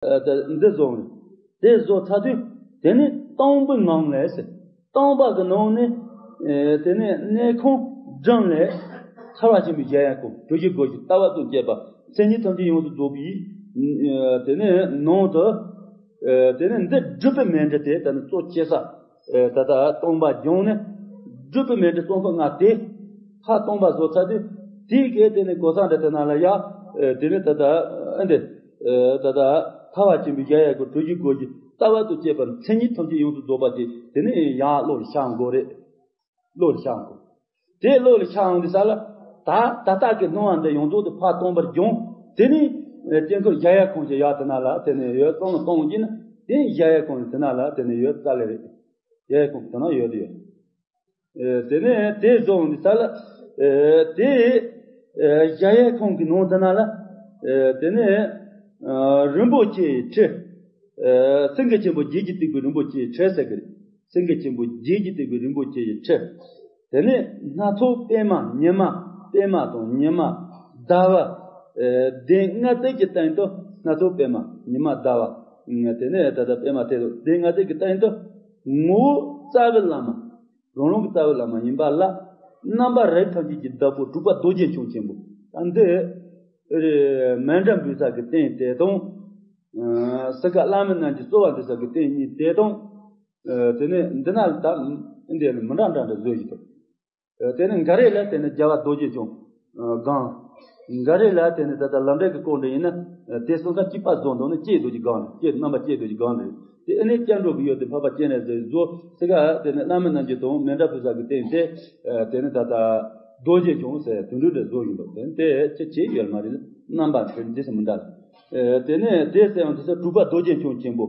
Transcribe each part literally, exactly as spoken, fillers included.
ཨ་དེ་འདི་བཟོ་ངེས། དེ་བཟོ་ཚར་དུས་དེ་ནི་སྟོང་པའི་ངང་ལས་ཟེར། སྟོང་པ་གི་ནང་ནས་ཨེ་དེ་ནས་གནས་ཁང་སྒྲིམ་ལས་ཐར་བ་ཆེན་པོའི་གཞལ་ཡས་ཁང་གྲུ་བཞི་སྒོ་བཞི་ལྟ་བ་དང་བཅས་པ་མཚན་ཉིད་ཐམས་ཅད་ཡོངས་སུ་རྫོགས་པའི་ཨེ་དེ་ནས་ནང་དུ་ཨེ་དེ་ནས་འདི་སྒྲུབ་པའི་མཎྜལ་དེ་ད་ནི་གཙོ་ཆེ་ས་ཨེ་ད་ལྟ་སྟོང་པ་སྦྱངས་ནས་སྒྲུབ་པའི་མཎྜལ་རྩོམ་པ་ལྔ་དེ་ཕར་སྟོང་པ་བཟོ་ཚར་དུས་དེའི་གེ་དེ་ནས་གོ་ས་འདྲ་དེ་ན་ལ་ཡ་ཨེ་དེ་ནས་ད་ལྟ་ཨེ་འདི་ཨེ་ད་ལྟ་ཐར་བ་ཆེན་པོའི་གཞལ་ཡས་ཁང་གྲུ་བཞི་སྒོ་བཞི་ལྟ་བ་དང་བཅས་པ་མཚན་ཉིད་ཐམས་ཅད་ཡོངས་སུ་རྫོགས་པ་དེ་དེ་ནས་ཡང་བློ་ལ་ཤར་འགྲོ་རེད། བློ་ལ་ཤར་འགྲོ། དེ་བློ་ལ་ཤར་འོང་དུས་ས་ལ་ད་ད་ལྟ་གི་སྣང་བ་འདི་ཡོངས་རྫོགས་དེ་ཕར་སྟོང་པར་སྦྱངས། དེ་ནས་ཨེ་དཀྱིལ་འཁོར་གཞལ་ཡས་ཁང་ཞིག་ཡར་དེ་ན་ལ་དེ་ནས་ཡོད་གསུངས་ལ་གཏོང་གྱིན་ན་དེ་གཞལ་ཡས་ཁང་དེ་ན་ལ་དེ་ནས་ཡོད་རྩ་ལེ་རེད། གཞལ་ཡས་ཁང་དེ་ན་ཡོད་དེ་ཡོད། ཨེ་དེ་ནས་དེ་བཟོ་འོང་དུས་ས་ལ་ཨེ་དེ་ཨེ་གཞལ་ཡས་ཁང་གི་ནང་དེ་ན་ལ་ཨེ་དེ་ནས་ཨ་རིན་པོ་ཆེའི་ཁྲི། ཨེ་སེང་གེ་ཆེན་པོ་བརྒྱད་ཀྱིས་བཏེགས་པའི་རིན་པོ་ཆེའི་ཁྲི་ཟེར་གི་རེད། སེང་གེ་ཆེན་པོ་བརྒྱད་ཀྱིས་བཏེགས་པའི་རིན་པོ་ཆེའི་ཁྲི། དེ་ནས་སྣ་ཚོགས་པད་མ་ཉི་མ་པད་མ་དང་ཉི་མ་ཟླ་བ་ཨེ་གདན་ལྔ་བརྩེགས་ཀྱི་སྟེང་དུ་སྣ་ཚོགས་པད་མ་ཉི་མ་ཟླ་བ་དེ་ནས་ད་ལྟ་པད་མ་དེ་གདན་ལྔ་བརྩེགས་ཀྱི་སྟེང་དུ་ངོ་བོ་རྩ་བའི་བླ་མ། རང་རང་གི་རྩ་བའི་བླ་མ་ཡིན་པ་ལ། རྣམ་པ་རིགས་ཐམས་ཅད་ཀྱི་བདག་པོ་དྲུག་པ་རྡོ་རྗེ་འཆང་ཆེན་པོ། ད་འདི་རེད། མཎྜལ་འབུལ་ས་གི་རྟེན་དེ་དང་། ཨ་སི་ཀ་བླ་མ་རྣམས་ཀྱི་གསོལ་བ་འདེབས་ས་གི་རྟེན་གཉིས་དེ་དང་། ཨ་དེ་ནས་འདི་ན་ད་འདི་ལ་མི་འདྲ་འདྲ་འདྲ་བཟོས་ཡོད་དོ། ཨ་དེ་ནས་འགའ་རེ་ལ་དེ་ནས་རྒྱལ་བ་རྡོ་རྗེ་འཆང་སྒང་། འགའ་རེ་ལ་དེ་ནས་ད་ལྟ་ལམ་འབྲས་ཀྱི་སྐོར་འདི་ཡིན་ན། དེ་གསུམ་ཀ་གཅིག་པ་བཟོ་འདུག་ན་ལྕེ་རྡོ་རྗེ་སྒང་རེད། ལྕེ་རྣམ་པ་ལྕེ་རྡོ་རྗེ་སྒང་རེད། དེ་ཨ་ནི་སྐྱབས་འགྲོ་གི་ཡོད་དེ་འཕགས་པ་སྤྱན་རས་གཟིགས་བཟོ་སི་ཀ་དེ་ནས་བླ་མ་རྣམས་ཀྱི་དང་མཎྜལ་ཕུལ་ས་གི་རྟེན་དེ། དེ་ནས་ད་ལྟ་རྡོ་རྗེ་འཆང་ཟེར་དེ་འདྲ་འདྲ་བཟོ་ཡིན་པ་དེ་ནས་དེ་ཅི་བྱེད་ཡོད་མ་རེད། རྣམ་པ་དེ་འདི་སེ་མི་འདྲ། དེ་ནས་དེ་ཟེར་ཡང་དེ་ས་དྲུག་པ་རྡོ་རྗེ་འཆང་ཆེན་པོ།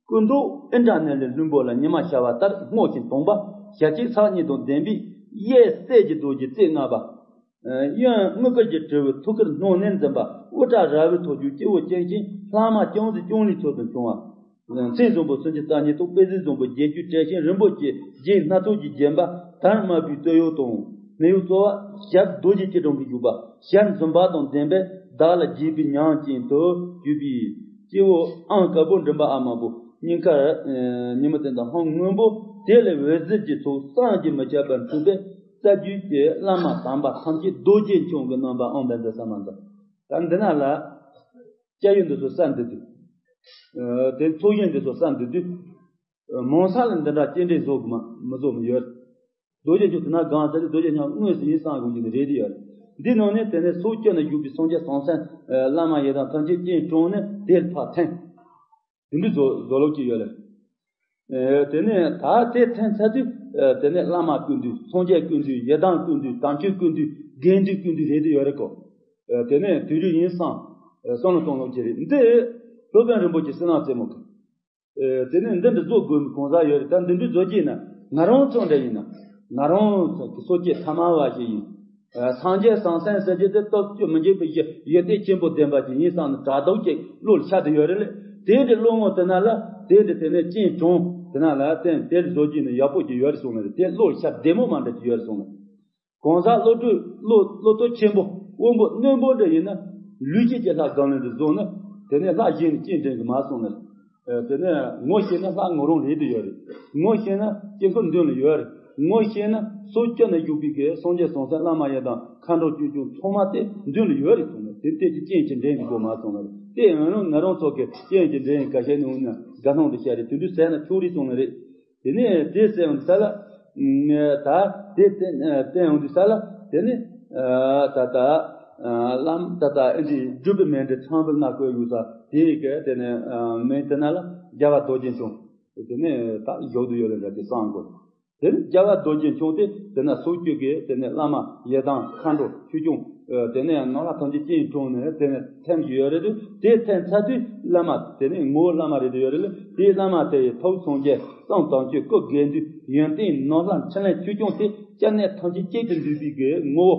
སྐུ་མདོག་ཨིནྡྲ་ནཱི་ལའི་ལྷུན་པོ་ལ། ཉི་མ་ཤར་བ་ལྟར་སྔོ་ཞིང་དྭངས་པ། ཞལ་གཅིག་ཕྱག་གཉིས་དང་ལྡན་པའི། གཡས་སྲས་ཀྱི་རྡོ་རྗེ་རྩེ་ལྔ་པ། གཡོན་དངུལ་དཀར་གྱི་དྲིལ་བུ་ཐུགས་ཀར་སྣང་ནས་འཛིན་པ། དབུ་སྐྲ་རལ་པའི་ཐོག་ཆུ་སྤྱི་བོ་བཅིངས་ཤིང་ལྷག་མ་རྐྱང་རྩེ་ལྕང་ལོའི་ཚུལ་དུ་བྱུང་བ། མཚན་བཟང་པོ་སུམ་ཅུ་རྩ་གཉིས་དང་དཔེ་བཟང་པོ་བརྒྱད་ཅུ་བྲིས་ཤིང་རིན་པོ་ཆེ་རྒྱན་སྣ་ཚོགས་ཀྱིས་བརྒྱན་པ། དར་དམར་པོའི་སྟོད་གཡོགས་དང་སྨད་གཡོགས་གཙོ་བོ་ཞབས་རྡོ་རྗེ་སྐྱིལ་ཀྲུང་གིས་བཞུགས་པ། ཞལ་འཛུམ་པ་དང་ལྡན་པས་བདག་ལ་དགྱེས་པའི་ཉམས་ཅན་དུ་གྱུར་པའི་སྐྱེ་བོ་ཨང་དཀར་པོ་མགྲིན་པ་ཨ་དམར་པོ། སྙིང་ཁར་ཨེ་ཉི་མ་སྟེང་དང་ཧང་སྔོན་པོ། དེ་ལས་འོད་ཟེར་གྱི་ཚོགས་བསམ་གྱིས་མི་ཁྱབ་པ་འཕྲོས་པས་རྩ་བརྒྱུད་ཀྱི་བླ་མ་དམ་པ་ཐམས་ཅད་རྡོ་རྗེ་འཆང་གི་རྣམ་པ་ཨང་བདུན་དུ་གསལ་མ་མཛད། ད་འདི་ན་ལ་སྐྱབས་ཡུལ་འདི་ཚོ་གསལ་འདུག་དུས། ཨ་དེ་ཚོགས་ཞིང་འདི་ཚོ་གསལ་འདུག་དུས། ཨ་མང་ས་ལ་འདི་འདྲ་སྐྱེལ་འདྲེན་བཟོ་དགོས་མ་མི་བཟོ་མི་ཡོད། རྡོ་རྗེ་འཆང་དེ་ན་གང་ཟེར་ཏེ་རྡོ་རྗེ་འཆང་དངོས་སུ་ཡིན་བསམ་དགོས་ཀྱི་རེད་དེ་ཡོད། འདི་ནང་ནས་དེ་ནས་ཚོགས་བཅུ་ན་བཞུགས་པའི་སངས་རྒྱས་སམ་སེམས་བླ་མ་ཡི་དམ་ཐམས་ཅད་སྤྱན་དྲངས་ནས་དེར་ཕར་འཐེན། དེ་འདྲའི་བཟོ་བཟོ་ལུགས་ཅིག་ཡོད་ལེ། ཨེ་དེ་ནས་ད་དེ་འཐེན་ཚར་དུས་ཨེ་དེ་ནས་བླ་མ་སྐུ་མདུན་སངས་རྒྱས་སྐུ་མདུན་ཡི་དམ་སྐུ་མདུན་དམ་ཆོས་སྐུ་མདུན་དགེ་འདུན་སྐུ་མདུན་རེད་དེ་ཡོད་རེད་གོ། ཨེ་དེ་ནས་དུས་རིག་ཡིན་བསམ་ཨེ་བསམ་བློ་གཏོང་ལུགས་ཅིག་རེད། འདི་སློབ་དཔོན་རིན་པོ་ཆེ་ཟེར་ན་རྩེ་མོ་གི། ཨེ་དེ་ནས་འདི་འདྲ་བཟོ་དགོས་ནི་གང་ཟག་ཡོད་རེད། ད་འདི་འདྲ་བཟོ་རྒྱུ་ཡིན་ན་ང་རང་ཚོ་འདྲ་ཡིན་ན་ང་རང་ཚོ་གི་སོ་སྐྱེ་ཐ་མལ་བ་ཞིག་ཡིན། ཨ་སངས་རྒྱས་སམ་སེམས་ཟེར་རྒྱུ་དེ་སྟོབས་བཅུ་མི་འཇིགས་པའི་ཡེ་ཡེ་ཤེས་ཆེན་པོ་ལྡན་པ་ཞིག་ཡིན་བསམ་ནས་དྲག་རྡོག་ཅིག་བློ་ལ་ཤར་བསྡད་ཡོད་རེད་ལེ། དེ་འདྲ་བློ་ངོར་དེ་ན་ལ་དེ་འདྲ་དེ་ནས་སྤྱན་དྲངས་དེ་ན་ལ་བསྟན་དེ་འདྲ་བཟོ་རྒྱུ་ནི་ཡག་པོ་ཅིག་ཡོད་རེད་གསུངས་ནི་རེད། དེ་བློ་ལ་ཤར་བདེ་མོ་མ་འདྲ་ཅིག་ཡོད་རེད་གསུངས་ནི། གང་ཟག་བློ་གྲོས་བློ་བློ་གྲོས་ཆེན་པོ་དབང་པོ་རྣོན་པོ་འདྲ་ཡིན་ན་ལུས་སྐྱེས་ཀྱི་ལྷ་སྒང་ལ་འདི་བཟུང་ན་དེ་ནས་ལྷ་གཞན་ནས་སྐྱེ་འདྲེན་གྱི་མ་སོང་ན། དེ་ནས་ངོ་ཤེས་ན་ལྷ་ངོ་རང་རེད་དུ་ཡོད་རེད། ངོ་ཤེས་ན་སྐྱེ་འཁོར་མདུན་ལ་ཡོད་རེད། ངོ་ཤེས་ན་སོ་སྐྱོ་ན་བཞུགས་པའི་གི་སངས་རྒྱས་སམ་སེམས་བླ་མ་ཡི་དམ་མཁའ་འགྲོ་ཆོས་སྐྱོང་ཚང་མ་དེ་མདུན་ལ་ཡོད་རེད་གསུངས་ནས་དེ་ལྟས་ཀྱི་རྐྱེན་གྱི་འདྲེན་གྱི་སྒོ་མ་སོང་ན་རེད། དེ་ཡང་ང་རང་ང་རང་ཚོ་གི་རྐྱེན་གྱི་འདྲེན་ག་ཤེད་ནས་འོང་ན་དགའ་སྣང་དུ་བཤད་རེད། དེ་འདྲ་ཟེར་ན་ཆོག་རེད་གསུངས་ནི་རེད། དེ་ནས་དེ་ཟེར་ཡོང་དུས་ས་ལ། ད་དེ་བསྟན་བསྟན་ཡོང་དུས་ས་ལ་དེ་ནས་ད་ལྟ་ལམ་ད་ལྟ་ཨེ་འདི་སྒྲུབ་པའི་མཎྜལ་ཚངས་པའི་སྣ་ཁོལ་ཡོད་ས་དེ་ཡི་གེ་དེ་ནས་མིང་དེ་ན་ལ་རྒྱལ་བ་རྡོ་རྗེ་འཆང་དེ་ནས་ད་བཞུགས་དུ་ཡོད་ལ་འདྲ་དེ་གསང་དགོས། དེ་ནས་རྒྱལ་བ་རྡོ་རྗེ་འཆང་དེ་དེ་ན་སོ་སྐྱོ་གི་དེ་ནས་བླ་མ་ཡི་དམ་མཁའ་འགྲོ་ཆོས་སྐྱོང་། དེ་ནས་ནོར་ལྷ་ཐམས་ཅད་སྤྱན་དྲངས་ནས་དེ་ནས་ཐིམ་གྱི་ཡོད་རེད་དུས་དེ་ཐིམ་ཚར་དུས་བླ་མ་དེ་ནས་ངོ་བོ་བླ་མ་རེད་དུ་ཡོད་རེད་ལ་དེའི་བླ་མ་དེ་ཡི་ཐུགས་སངས་རྒྱས་སམ་དམ་ཆོས་སྐུ་དགེ་འདུན་ཡོན་ཏན་ནོར་ལྷ་འཕྲིན་ལས་ཆོས་སྐྱོང་དེ་སྐྱབས་གནས་ཐམས་ཅད་གཅིག་ཏུ་འདུས་པའི་གི་ངོ་བོ།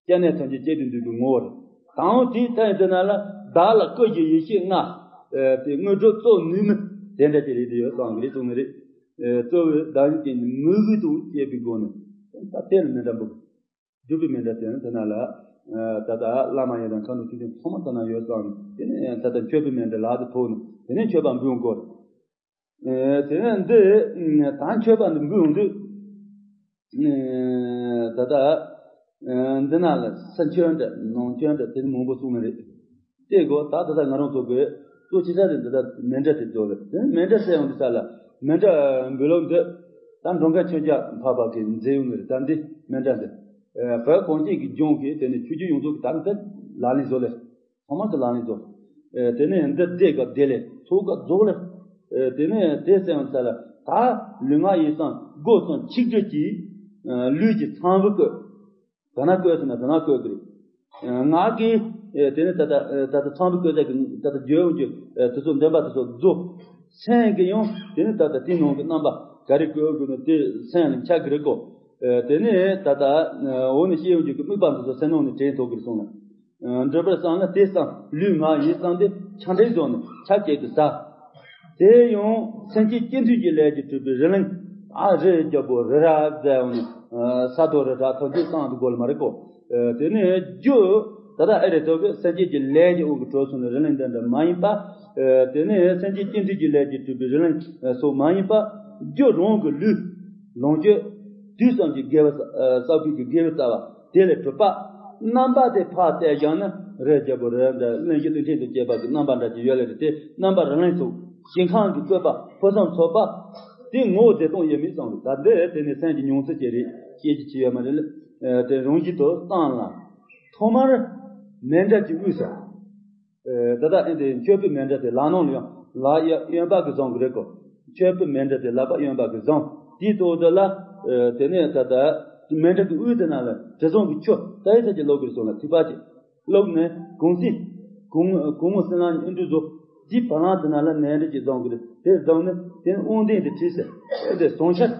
སྐྱབས་གནས་ཐམས་ཅད་གཅིག་ཏུ་འདུས་པའི་ངོ་བོ་རེད། དང་པོ་དེའི་སྟེང་དེ་ན་ལ་བདག་ལ་སྐུ་བཞི་ཡེ་ཤེས་ལྔ། དེ་དངོས་གྲུབ་གཙོ་ནུས་མིན་དེ་འདྲ་ཅིག་རེད་དུ་ཡོད་གསུང་གི་རེད་གསུང་གི་རེད། གཙོ་བོའི་བདག་ཉིད་ཀྱི་མོས་གུས་དང་བཅས་པའི་སྒོ་ནས་ད་དེ་ལ་མི་འདྲ་འབུག་སྒྲུབ་པའི་མཎྜལ་དེ་ནི་དེ་ན་ལ། ད་ལྟ་བླ་མ་ཡིན་དང་མཁའ་འགྲོ་ཆོས་སྐྱོང་ཚང་མ་ད་ན་ཡོད་ཙང་། དེ་ནས་ད་ལྟ་མཆོད་པའི་མཎྜལ་ལག་ཏུ་ཐོགས་ནས། དེ་ནས་མཆོད་པ་འབུལ་དགོས། དེ་ནས་འདི་ད་མཆོད་པ་འདི་འབུལ་དུས། ད་ལྟ་འདི་ན་ལ་ས་མཆོད་འདྲ་ནང་མཆོད་འདྲ་དེ་མང་པོ་གསུངས་ནི་རེད། དེ་གོ་ད་ད་ལྟ་ང་རང་ཚོ་གི་གཙོ་ཆེ་ས་དེ་འདི་ད་མཎྜལ་དེ་རྫོགས་རེད། དེ་མཎྜལ་ཟེར་ཡོང་དུས་ས་ལ་མཎྜལ་འབུལ་ལོ་འདི་ད་འགྲོ་མཁན་མཆོད་མཇལ་འཕགས་པ་གི་མཛད་ཡོང་ནི་རེད། ད་འདི་མཎྜལ་འདི་བོད་གངས་ཅན་གྱི་ལྗོངས་ཀྱི་དེ་ནི་ཆོས་བརྒྱུད་ཡོངས་རྫོགས་ཀྱི་ད་འདི་ལག་ལེན་བཟོ་ལེ། ཚང་མ་གི་ལག་ལེན་རྫོགས། དེ་ནས་འདི་བདེ་ག་བདེ་ལེ་ཚོགས་ག་རྫོགས་ལེ། དེ་ནས་དེ་ཟེར་ཡོང་ས་ལ་ད་ལུས་ངག་ཡིད་གསུམ་སྒོ་གསུམ་ཆིག་སྒྲིལ་གྱིས་ལུས་ཀྱི་ཚངས་བུག་བཀོད། དེ་ན་བཀོད་ཟེར་ན་དེ་ན་བཀོད་དགོས་རེད། ངག་གིས་དེ་ནས་ད་ལྟ་ད་ལྟ་ཚངས་བུག་བཀོད་ས་གི་ད་ལྟ་བརྗོད་ཡོང་རྒྱུ་དེ་ཚོ་འདོན་པ་དེ་ཚོ་རྫོགས། སེམས་ཀྱི་ཡང་དེ་ནས་ད་ལྟ་དེའི་ནང་གི་རྣམ་པ་ག་རེ་བཀོད་དགོས་ན་དེ་སེམས་ལ་འཆར་གི་རེད་གོ། དེ་ནས་ད་ལྟ་འོག་ནས་བཤད་ཡོང་རྒྱུ་གི་དམིགས་པ་དེ་ཚོ་སེམས་ནང་ནས་དྲན་ཐུབ་གི་རེད་གསུངས་ལ། འགྲུབ་པར་བསམ་ན་དེ་གསུམ་ལུས་ངག་ཡིད་གསུམ་དེ་ཆ་འདྲེན་བཟོ་ནས་ཆ་བྱད་དུ་ཟ། དེ་ཡང་སེམས་ཅན་སྐྱེ་མཐུན་གྱི་ལས་ཀྱིས་གྲུབ་པའི་རི་གླིང་། ཨ་རི་རྒྱལ་པོ་རི་རབ་ཟེར་བ་ནི་ས་རྡོ་རི་བྲག་ཐམས་ཅད་གསུམ་དུ་བགོ་ལ་མ་རེད་གོ། དེ་ནས་རྒྱུ་ད་ལྟ་ཨེ་རེད་ཐོག་གི་སེམས་ཅན་གྱི་ལས་ཀྱི་དབང་གིས་གྲུབ་སོང་ནས་རི་གླིང་འདི་འདྲ་མ་ཡིན་པ། དེ་ནས་སེམས་ཅན་སྐྱེ་མཐུན་གྱི་ལས་ཀྱིས་གྲུབ་པའི་རི་གླིང་སོགས་མ་ཡིན་པ། རྒྱུ་རང་གི་ལུས་ལོངས་སྤྱོད་དུས་གསུམ་གྱི་དགེ་བའི་ས་བཀོད་ཀྱི་དགེ་བའི་རྩ་བ། དེ་ལས་གྲུབ་པ། རྣམ་པ་དེ་ཕར་བལྟས་ཀྱང་ན་རི་རྒྱལ་པོ་རི་འདྲ་གླིང་བཞི་རྟེན་ཅན་དུ་བཅས་པ་གི་རྣམ་པ་འདྲ་ཅིག་ཡོད་ལེ་རེད་དེ། རྣམ་པ་རི་གླིང་སོགས་ཞིང་ཁམས་ཀྱི་བཀོད་པ་ཕུན་སུམ་ཚོགས་པ། དེ་ངོ་བོ་བདེ་སྟོང་དབྱེར་མེད་ཙམ་རེད། ད་འདི་དེ་ནི་སེམས་ཀྱི་མྱོང་ཚུལ་ཅིག་རེད། སྐྱེ་རྒྱུ་ཅི་ཡོད་མ་རེད་ལེ། དེ་རང་བཞིན་དུ་བཏང་ལ། ཐོག་མར་མཎྜལ་གྱི་དབུས་སུ། ད་ལྟ་ཨེ་འདི་མཆོད་པའི་མཎྜལ་དེ་ལག་ནང་ལ་ཡང་ལག་གཡོན་པ་གིས་བཟུང་གི་རེད་གོ། མཆོད་པའི་མཎྜལ་དེ་ལག་པ་གཡོན་པ་གིས་བཟུང་། དེའི་ཐོག་དེ་ལ། དེ་ནས་ད་ལྟ་མཎྜལ་གྱི་དབུས་དེ་ན་ལ་དྲི་བཟང་གི་ཆུ་ད་ཡི་ཚ་གྱི་བླུག་གི་རེད་གསུངས་ལ། ཐིགས་པ་གཅིག་བླུགས་ནས་གུང་ཚིགས། གུང་གུང་མོ་སྲིན་ལམ་གྱི་དབུ་འབྲུ་བཟོ། དེའི་བར་ལམ་དེ་ན་ལ་མཎྜལ་གྱིས་བཟུང་གི་རེད། དེ་བཟུང་ནས་དེ་ནས་དབང་ལྡན་དེ་བྲིས་ཟེར། ཨེ་དེ་ཟངས་ཤར།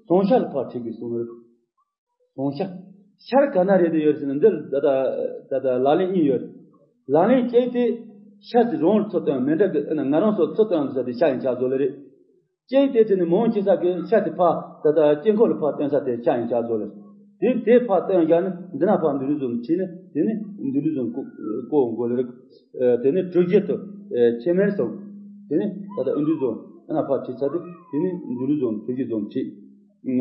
ཟངས་ཤར་ཕར་བྲིས་གི་གསུངས་རེད། ཟངས་ཤར། ཤར་ག་ན་རེད་དུ་ཡོད་ཟེར་ན་འདིར་ད་ལྟ་ད་ལྟ་ལག་ལེན་གཉིས་ཡོད། ལག་ལེན་གཅིག་དེ་ཤར་དེ་རང་ལ་ཚུར་བཏོན། མཎྜལ་གྱི་ཨ་ན་ང་རང་ཚོ་ཚུར་བཏོན་ཟེར་དེ་ཤར་ཡིན་ཆགས་བཟོ་ལེ་རེད། གཅིག་དེ་དེ་ནི་མང་ཆེ་ས་གི་ཤར་དེ་ཕར་ད་ལྟ་དཀྱིལ་འཁོར་ལ་ཕར་བཏོན་ས་དེ་ཤར་ཡིན་ཆགས་བཟོ་ལེ། དེ་དེ་ཕར་བཏོན་བཞག་ནས་འདི་ན་ཕར་འདི་རུ་བཟུང་བྲིས་ནས་དེ་ནི་འདི་རུ་བཟུང་བཀོད་བཀོད་འགོ་ལེ་རེད། དེ་ནི་གྲུ་བཞི་དུ་ཆེ་མེར་སོགས། དེ་ནི་ད་ལྟ་འདི་རུ་བཟུང་ཨ་ན་ཕར་བྲིས་ཚར་དུས་དེ་ནི་འདི་རུ་བཟུང་གྲུ་བཞི་བཟུང་བྲིས།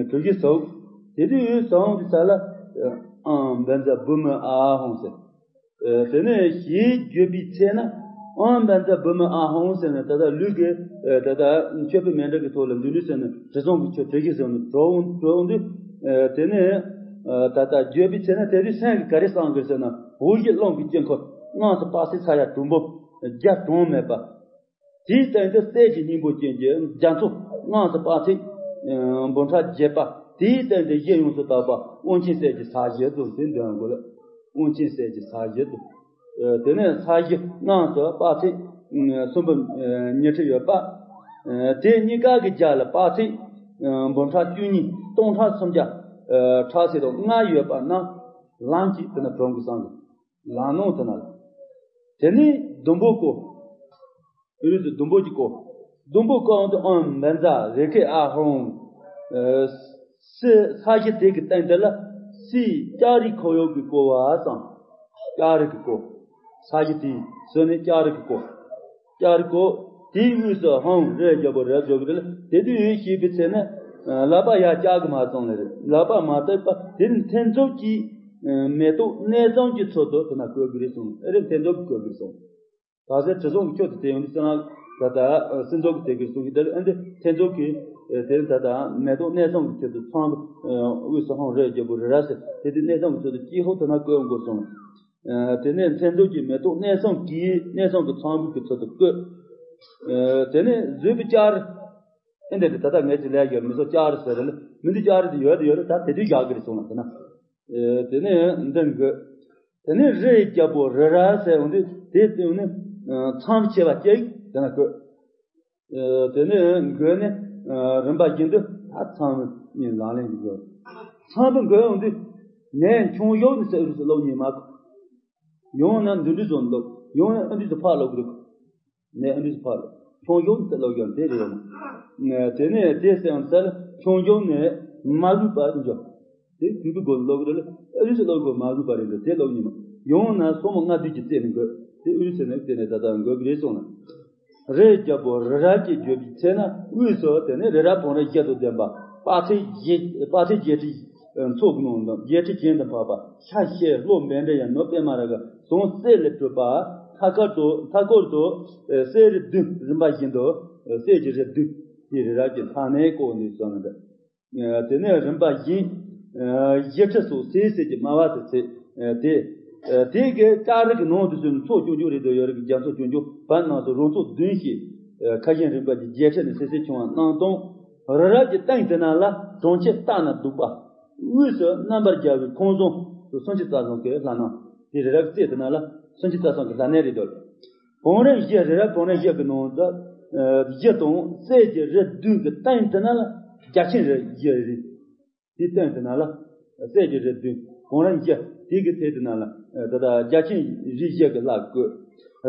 གྲུ་བཞི་སོགས། དེ་དུས་ཡུལ་སོང་གི་ས་ལ། ཨང་བཛྲ་བྷཱུ་མི་ཨཱཿཧཱུྃ་ཟེར། དེ་ནས་ཞེས་བརྗོད་པའི་ཚེ་ན། ཨང་བཛྲ་བྷཱུ་མི་ཨཱཿཧཱུྃ་ཟེར་ནས་ད་ལྟ་ལུས་ཀྱི། ད་ལྟ་མཆོད་པའི་མཎྜལ་གྱི་ཐོག་ལ་འདི་འདྲ་ཟེར་ནས་དྲི་བཟང་གི་ཆུ་དྲི་ཞིམ་ཟེར་ནས་གྲོལ་འོང་གྲོལ་འོང་དུས། དེ་ནས། ད་ལྟ་བརྗོད་པའི་ཚེ་ན་དེ་དུས་སེམས་ཀྱིས་ག་རེ་བསམ་དགོས་ཟེར་ན། འོག་གཞི་རླུང་གི་དཀྱིལ་འཁོར་དངངས་སུ་དཔག་ཚད་ས་ཡ་དྲུག་འབུམ་བརྒྱ་གྲངས་མེད་པ། དེའི་སྟེང་དུ་གསེར་གྱི་སྙིང་པོ་ཅན་གྱི་རྒྱ་མཚོ་དངངས་སུ་དཔག་ཚད་འབུམ་ཕྲག་བརྒྱད་པ། དེའི་སྟེང་དུ་གཞི་ཡོངས་སུ་དག་པ་དབང་ཆེན་གསེར་གྱི་ས་གཞི་དུ་དེ་འདོན་དགོས་ལ། དབང་ཆེན་གསེར་གྱི་ས་གཞི་དུ། དེ་ནས་ས་གཞི་དངངས་སུ་དཔག་ཚད་སུམ་འབུམ་ཉི་ཁྲི་ཡོད་པ། དེ་གཉིས་ཀ་གི་རྒྱབ་ལ་དཔག་ཚད་འབུམ་ཕྲག་བཅུ་གཉིས་སྟོང་ཕྲག་སུམ་བརྒྱ་ཕྲག་ཚད་དང་ལྔ་ཡོད་པ་རྣམས་ལམ་གྱིས་དེ་ན་གྲོལ་དགོས་བསམ་གི། ལམ་ནང་དུ་ན་ལ། དེ་ནས་ཟླུམ་པོ་བརྐོ། ཨུ་རུ་དུ་ཟླུམ་པོ་གཅིག་བརྐོ། ཟླུམ་པོ་བརྐོ་འོང་དུ་ཨོཾ་བཛྲ་རེ་ཁེ་ཨཱཿཧཱུྃ། སི་ས་གཞི་དེ་གི་སྟེང་དེ་ལ་སིའི་ལྕགས་རིའི་ཁོར་ཡུག་གི་བརྐོ་བ་སང་། ལྕགས་རི་གི་བརྐོ། ས་གཞི་དེའི་ཟོན་ནས་ལྕགས་རི་གི་བརྐོ། ལྕགས་རི་བརྐོ། དེའི་དབུས་སུ་ཧཱུྃ་རེ་རྒྱལ་པོ་རེ་བརྗོད་གི་རེད། དེ་དུས་ཡུན་ཤེས་པའི་ཚེ་ན། ལག་པ་ཡར་བཀྱག་གི་མ་སོང་ལེ་རེད། ལག་པ་མ་བཏབ་པ་དེ་ནི་མཐེབ་མཛུབ་ཀྱིས་མེ་ཏོག་གནས་བཟང་གི་ཚུལ་དུ་དེ་ན་བཀོད་གི་རེད་གསུངས། ཨེ་རེད་མཐེབ་མཛུབ་ཀྱིས་བཀོད་གི་རེད་གསུངས། ག་ཚད་དྲི་བཟང་གི་ཆུ་དེ་དེ་ཡོང་དུས་ཙམ་ལ་ད་ལྟ་སྲིན་མཛུབ་ཀྱིས་དེ་གི་རེད་གསུངས་ཀྱི། དེ་ལ་ཨེ་འདི་མཐེབ་མཛུབ་ཀྱིས་དེ་ད་ལྟ་མེ་ཏོག་གནས་བཟང་གི་ཚུལ་དུ་ཚངས་པའི་དབུས་སུ་ཧཱུྃ་རེ་རྒྱལ་པོ་རེ་ར་ཟེར་དེ་དུས་གནས་བཟང་གི་ཚུལ་དུ་ཀྱི་ཧོ་དེ་ན་བཀོད་འགོ་སོང་། དེ་ནས་མཚན་རྫོགས་ཀྱི་མེ་ཏོག་གནས་བཟང་གིས་གནས་བཟང་གི་ཚངས་བུག་གི་ཚུལ་དུ་བཀོད། དེ་ནས་བཟོད་པའི་ལྕགས་རི། ཨེ་འདི་ད་ལྟ་ངས་ཀྱི་ལས་ཀྱི་མི་ཚོ་ལྕགས་རི་ཟེར་རེད་ལ། མི་འདི་ལྕགས་རི་དེ་ཡོད་དེ་ཡོད་རེད། ད་དེ་དུས་བཞག་གི་རེད་གསུངས་ལ་དེ་ན། དེ་ནས་འདི་འགོད། དེ་ནས་རི་ཡི་རྒྱལ་པོ་རི་ར་ཟེར་འོང་དུས་དེ་དེ་ནས་ཚངས་ཆེ་བ་སྐྱེ་དེ་ན་བཀོད། དེ་ནས་འགོས་ནས་རིམ་པ་བཞིན་དུ་ད་ཚངས་པའི་ལག་ལེན་གྱི་འགོས། ཚངས་པའི་འགོས་འོང་དུས་ནས་ཁྱུང་ཡོག་ནས་ཟེར་རུ་སུ་ལོག་ཉིན་མ་གོ། ཡང་ན་འདི་འདྲ་བཟོ་འདུག་ཡང་ན་ཨ་འདྲ་བཟོ་ཕར་ལོག་རུ། ནས་ཨ་འདྲ་བཟོ་ཕར་ལོག་ཁྱུང་ཡོག་ནས་ཟེར་ལོག་ཡང་དེ་རེད་ཡོང་། དེ་ནས་དེ་སེང་ཚལ་ཁྱུང་ཡོག་ནས་མ་ལུས་པ་འཇོག་དེ་དུས་ཀྱི་སྒོ་ནས་ཀློག་གི་རེད་ལ། ཨུ་རུ་སུ་ཀློག་དགོས་མ་དགོས་པ་རེད་འདུག་དེ་ཀློག་ཉིན་མོ་ཡང་ན་སོ་མོ་ལྔ་བསྡུས་ཀྱི་རྩེ་ནས་འགོད། དེ་ཨུ་རུ་སུ་ནས་དེ་ནས་ད་ལྟ་འགོད་གི་རེད་གསུངས་ལ། རི་རྒྱལ་པོ་རི་རབ་ཀྱིས་བརྗོད་པའི་ཚེ་ན། དབུས་སུ་དེ་ནས་རི་རབ་བང་རིམ་བཞི་དང་ལྡན་པ། དཔག་ཚད་བརྒྱད། དཔག་ཚད་བརྒྱད་ཁྲི་ཚོ་གི་ནང་དུ་བརྒྱད་ཁྲི་གྱེན་དུ་འཕགས་པ། ཤར་གཤེད་ལྷོ་བཻ་ཌཱུརྱ་ནུབ་པདྨ་རཱ་ག་བྱང་གསེར་ལས་གྲུབ་པ། མཐའ་སྐོར་དུ། མཐའ་སྐོར་དུ་གསེར་རི་བདུན། རིམ་པ་བཞིན་དུ་གསེར་གྱི་རི་བདུན། དེ་རི་རབ་ཀྱི་མཐའ་ནས་བསྐོར་ནས་སོང་ལ། དེ་ནས་རིམ་པ་བཞིན། བཞི་ཁྲི་སོགས་གསལ་གསལ་གྱི་སྨྲ་བ་དེ་ཚེ། དེ། དེ་གའི་ལྕགས་རི་གི་ནང་དུ་ཚོ་མཚོ་ཆུང་ཆུང་རེ་དོ་ཡོད་རིགས་རྒྱ་མཚོ་ཆུང་ཆུང་བར་སྣང་དུ་རོང་ཚོ་བདུན་ཞིག་ཁ་ཞེང་རིམ་པ་གྱི་བརྒྱད་ཁྲི་ནས་གསལ་གསལ་བྱུང་བ་སྣང་སྟོང་། རི་རབ་ཀྱི་སྟེང་དེ་ན་ལ་གྲོང་ཁྱེར་སྟག་ན་སྡུག་པ། དབུས་སུ་རྣམ་པར་རྒྱལ་བའི་ཁང་བཟང་སུམ་ཅུ་རྩ་གསུམ་གྱི་ལྷ་སྣང་། དེ་རི་རབ་རྩེ་དེ་ན་ལ་སུམ་ཅུ་རྩ་གསུམ་གྱི་ལྷ་སྣང་རེ་དོ། བང་རིམ་བཞི། རི་རབ་བང་རིམ་བཞི་གི་ནང་དུ། བཞི་དང་གསེར་གྱི་རི་བདུན་གྱི་སྟེང་དེ་ན་ལ་རྒྱ་ཆེན་རི་བཞི་རེད། དེའི་སྟེང་དེ་ན་ལ་གསེར་གྱི་རི་བདུན། བང་རིམ་བཞི། དེ་གི་ཐད་དེ་ན་ལ་ད་ལྟ་རྒྱ་ཆེན་རི་བཞི་གི་ལྷ་བཀོད།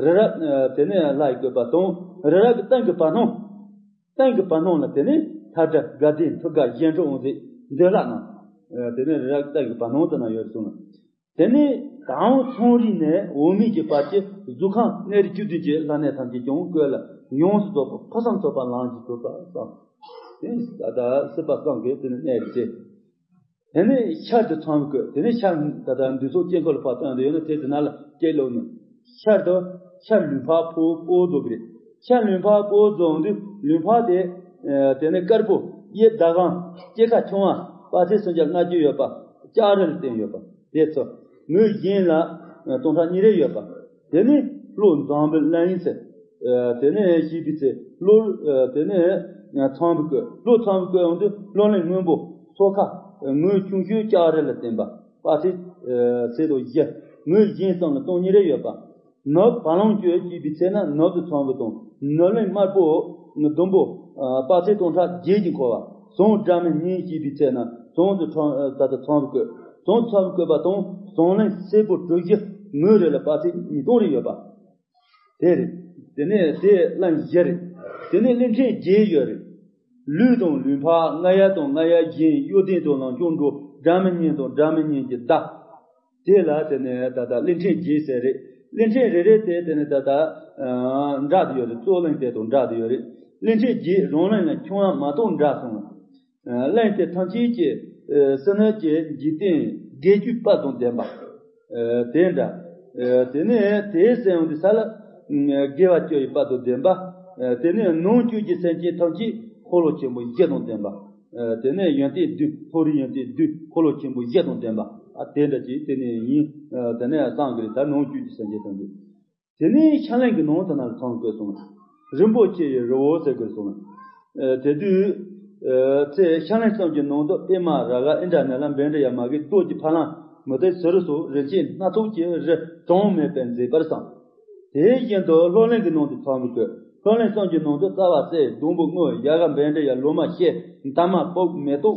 རི་རབ། དེ་ནས་ལྷ་ཡི་བཀོད་པ་དང་། རི་རབ་ཀྱི་སྟེང་གི་བར་སྣང་། སྟེང་གི་བར་སྣང་ལ་དེ་ནས་ལྷ་སྒྲ་དགའ་ལྡན་ཐུགས་དགའ་གཞན་འཕྲུལ་དབང་ཟེར་འདོད་ལྷ་རྣམས། དེ་ནས་རི་རབ་སྟེང་གི་བར་སྣང་དུ་ན་ཡོད་གསུངས། དེ་ནས་དང་པོ་ཚངས་རིས་ནས་འོད་མའི་གི་བར་གྱི་གཟུགས་ཁམས་གནས་རིས་བཅུ་བདུན་གྱི་ལྷ་གནས་ཐམས་ཅད་ཀྱང་བཀོད་ལ། ཡོངས་སུ་རྫོགས་པ་ཕུན་སུམ་ཚོགས་པ་ལམ་གྱིས་གྲུབ་པ་བསམ། དེ་ད་ལྟ་སྲིད་པ་གསུམ་གྱི་དེ་ནས་གནས་རིས་བྱས། དེ་ནས་ཤར་དུ་ཚངས་བུག་བཀོད། དེ་ནས་ཤར་ད་ལྟ་འདུས་ཚོགས་དཀྱིལ་འཁོར་ལ་ཕར་བཏང་དུ་ཡོད་ན་དེ་དེ་ན་ལ་སྐྱེ་ལོག་ནས། ཤར་དུ། ཤར་ལུས་འཕགས་པོ་པོ་རྫོགས་པ་རེད། ཤར་ལུས་འཕགས་པོ་རྫོགས་དུས་ལུས་འཕགས་དེ། དེ་ནས་དཀར་པོ། གཡས་ཟླ་གམ། སྐྱེ་ཁ་ཆུང་བ། དཔག་ཚད་སུམ་བརྒྱ་ལྔ་བཅུ་ཡོད་པ། ལྕགས་རི་ལ་བརྟེན་ཡོད་པ། དེ་ཚོ། ངོས་བཞིན་ལ་སྟོང་ཕྲག་གཉིས་རེ་ཡོད་པ། དེ་ནས་ལྷོ་འཛམ་བུའི་གླིང་ཟེར། དེ་ནས་ཞེས་པའི་ཚེ་ལྷོ། དེ་ནས་ཚངས་བུག་བཀོད། ལྷོ་ཚངས་བུག་བཀོད་འོང་དུས་ལྷོ་གླིང་སྔོན་པོ། སོ་ཁ། ངོས་ཆུང་ཤོས་ལྕགས་རི་ལ་བརྟེན་པ། དཔག་ཚད་ཚད་དོ་བཞི། ངོས་བཞིན་གསུམ་ལ་སྟོང་གཉིས་རེ་ཡོད་པ། ནུབ་བ་ལང་སྤྱོད་ཅེས་པའི་ཚེ་ན་ནུབ་ཏུ་ཚངས་བུག་དང་། ནུབ་གླིང་དམར་པོ་ཟླུམ་པོ། དཔག་ཚད་སྟོང་ཕྲག་བརྒྱད་ཀྱིས་འཁོར་བ། བྱང་སྒྲ་མི་སྙན་ཅེས་པའི་ཚེ་ན་བྱང་དུ་ཚངས། ད་ལྟ་ཚངས་བུག་བཀོད། བྱང་དུ་ཚངས་བུག་བཀོད་པ་དང་། བྱང་གླིང་སེར་པོ་གྲུ་བཞི། ངོས་རེ་ལ་དཔག་ཚད་ཉིས་སྟོང་རེ་ཡོད་པ། དེ་རེད། དེ་ནས་དེ་གླིང་བཞི་རེད། དེ་ནས་གླིང་ཕྲན་བརྒྱད་ཡོད་རེད། ལུས་དང་ལུས་འཕགས། རྔ་ཡབ་དང་རྔ་ཡབ་གཞན། གཡོ་ལྡན་དང་ལང་ཀྱང་འགྲོ། སྒྲ་མི་སྙན་དང་སྒྲ་མི་སྙན་གྱི་བརྡ། དེ་ལ་དེ་ནས་ད་ལྟ་གླིང་ཕྲན་བརྒྱད་ཟེར་རེད། གླིང་ཕྲན་རེ་རེ་དེ་དེ་ནས་ད་ལྟ་འདྲ་དུ་ཡོད་རེད། གཙོ་གླིང་དེ་དང་འདྲ་དུ་ཡོད་རེད། གླིང་ཕྲན་བརྒྱད་རང་གླིང་ལ་ཁྱོན་ཡངས་མ་གཏོགས་འདྲ་སོང་། གླིང་དེ་ཐམས་ཅད་ཀྱི་སེམས་ནི་ཀྱི་འཇིག་རྟེན་བརྒྱད་ཅུའི་དཔལ་དང་ལྡན་པ། དེ་འདྲ། དེ་ནས་དེའི་སེམས་ཡོང་དུས་ས་ལ། དགེ་བ་བཅུ་ཡི་དཔལ་དང་ལྡན་པ། དེ་ནས་ནང་བཅུད་ཀྱི་སེམས་ཅན་ཐམས་ཅད་འཁོར་ལོ་ཆེན་པོ་བཞི་དང་ལྡན་པ། དེ་ནས་ཡོན་ཏན་བདུན། མཐོ་རིས་ཡོན་ཏན་བདུན། འཁོར་ལོ་ཆེན་པོ་བཞི་དང་ལྡན་པ། ཨ་དེ་འདྲ་ཅིག་དེ་ནས་ཡིན། དེ་ནས་སངས་རྒྱས་ད་ནང་བཅུད་ཀྱི་སེམས་ཅན་ཐམས་ཅད། དེ་ནས་ཤར་གླིང་གི་ནང་དུ་ན་ཚངས་བུག་བཀོད་སོང་། རིན་པོ་ཆེ་ཡི་རི་བོ་ཟེར་བཀོད་སོང་། དེ་དུས་ཚེ་ཤར་གླིང་གསུམ་གྱི་ནང་དུ་པདྨ་རཱ་ག་ཨིནྡྲ་ནཱི་ལ་བཻ་ཌཱུརྱ་མ་གི་རྡོ་རྗེ་ཕ་ལམ་མུ་ཏིག་ཟེ་རུ་སོགས་རིན་ཆེན་སྣ་ཚོགས་ཀྱི་རི་གྲངས་མེད་པས་མཛེས་པར་བསམ། དེ་བཞིན་དུ་ལྷོ་གླིང་གི་ནང་དུ་ཚངས་བུག་བཀོད། ལྷོ་གླིང་གསུམ་གྱི་ནང་དུ་རྩ་བ་གསེར། སྡོང་པོ་དངུལ། ཡལ་ག་བཻ་ཌཱུརྱ། ལོ་མ་ཤེལ། འདབ་མ་བོད། མེ་ཏོག་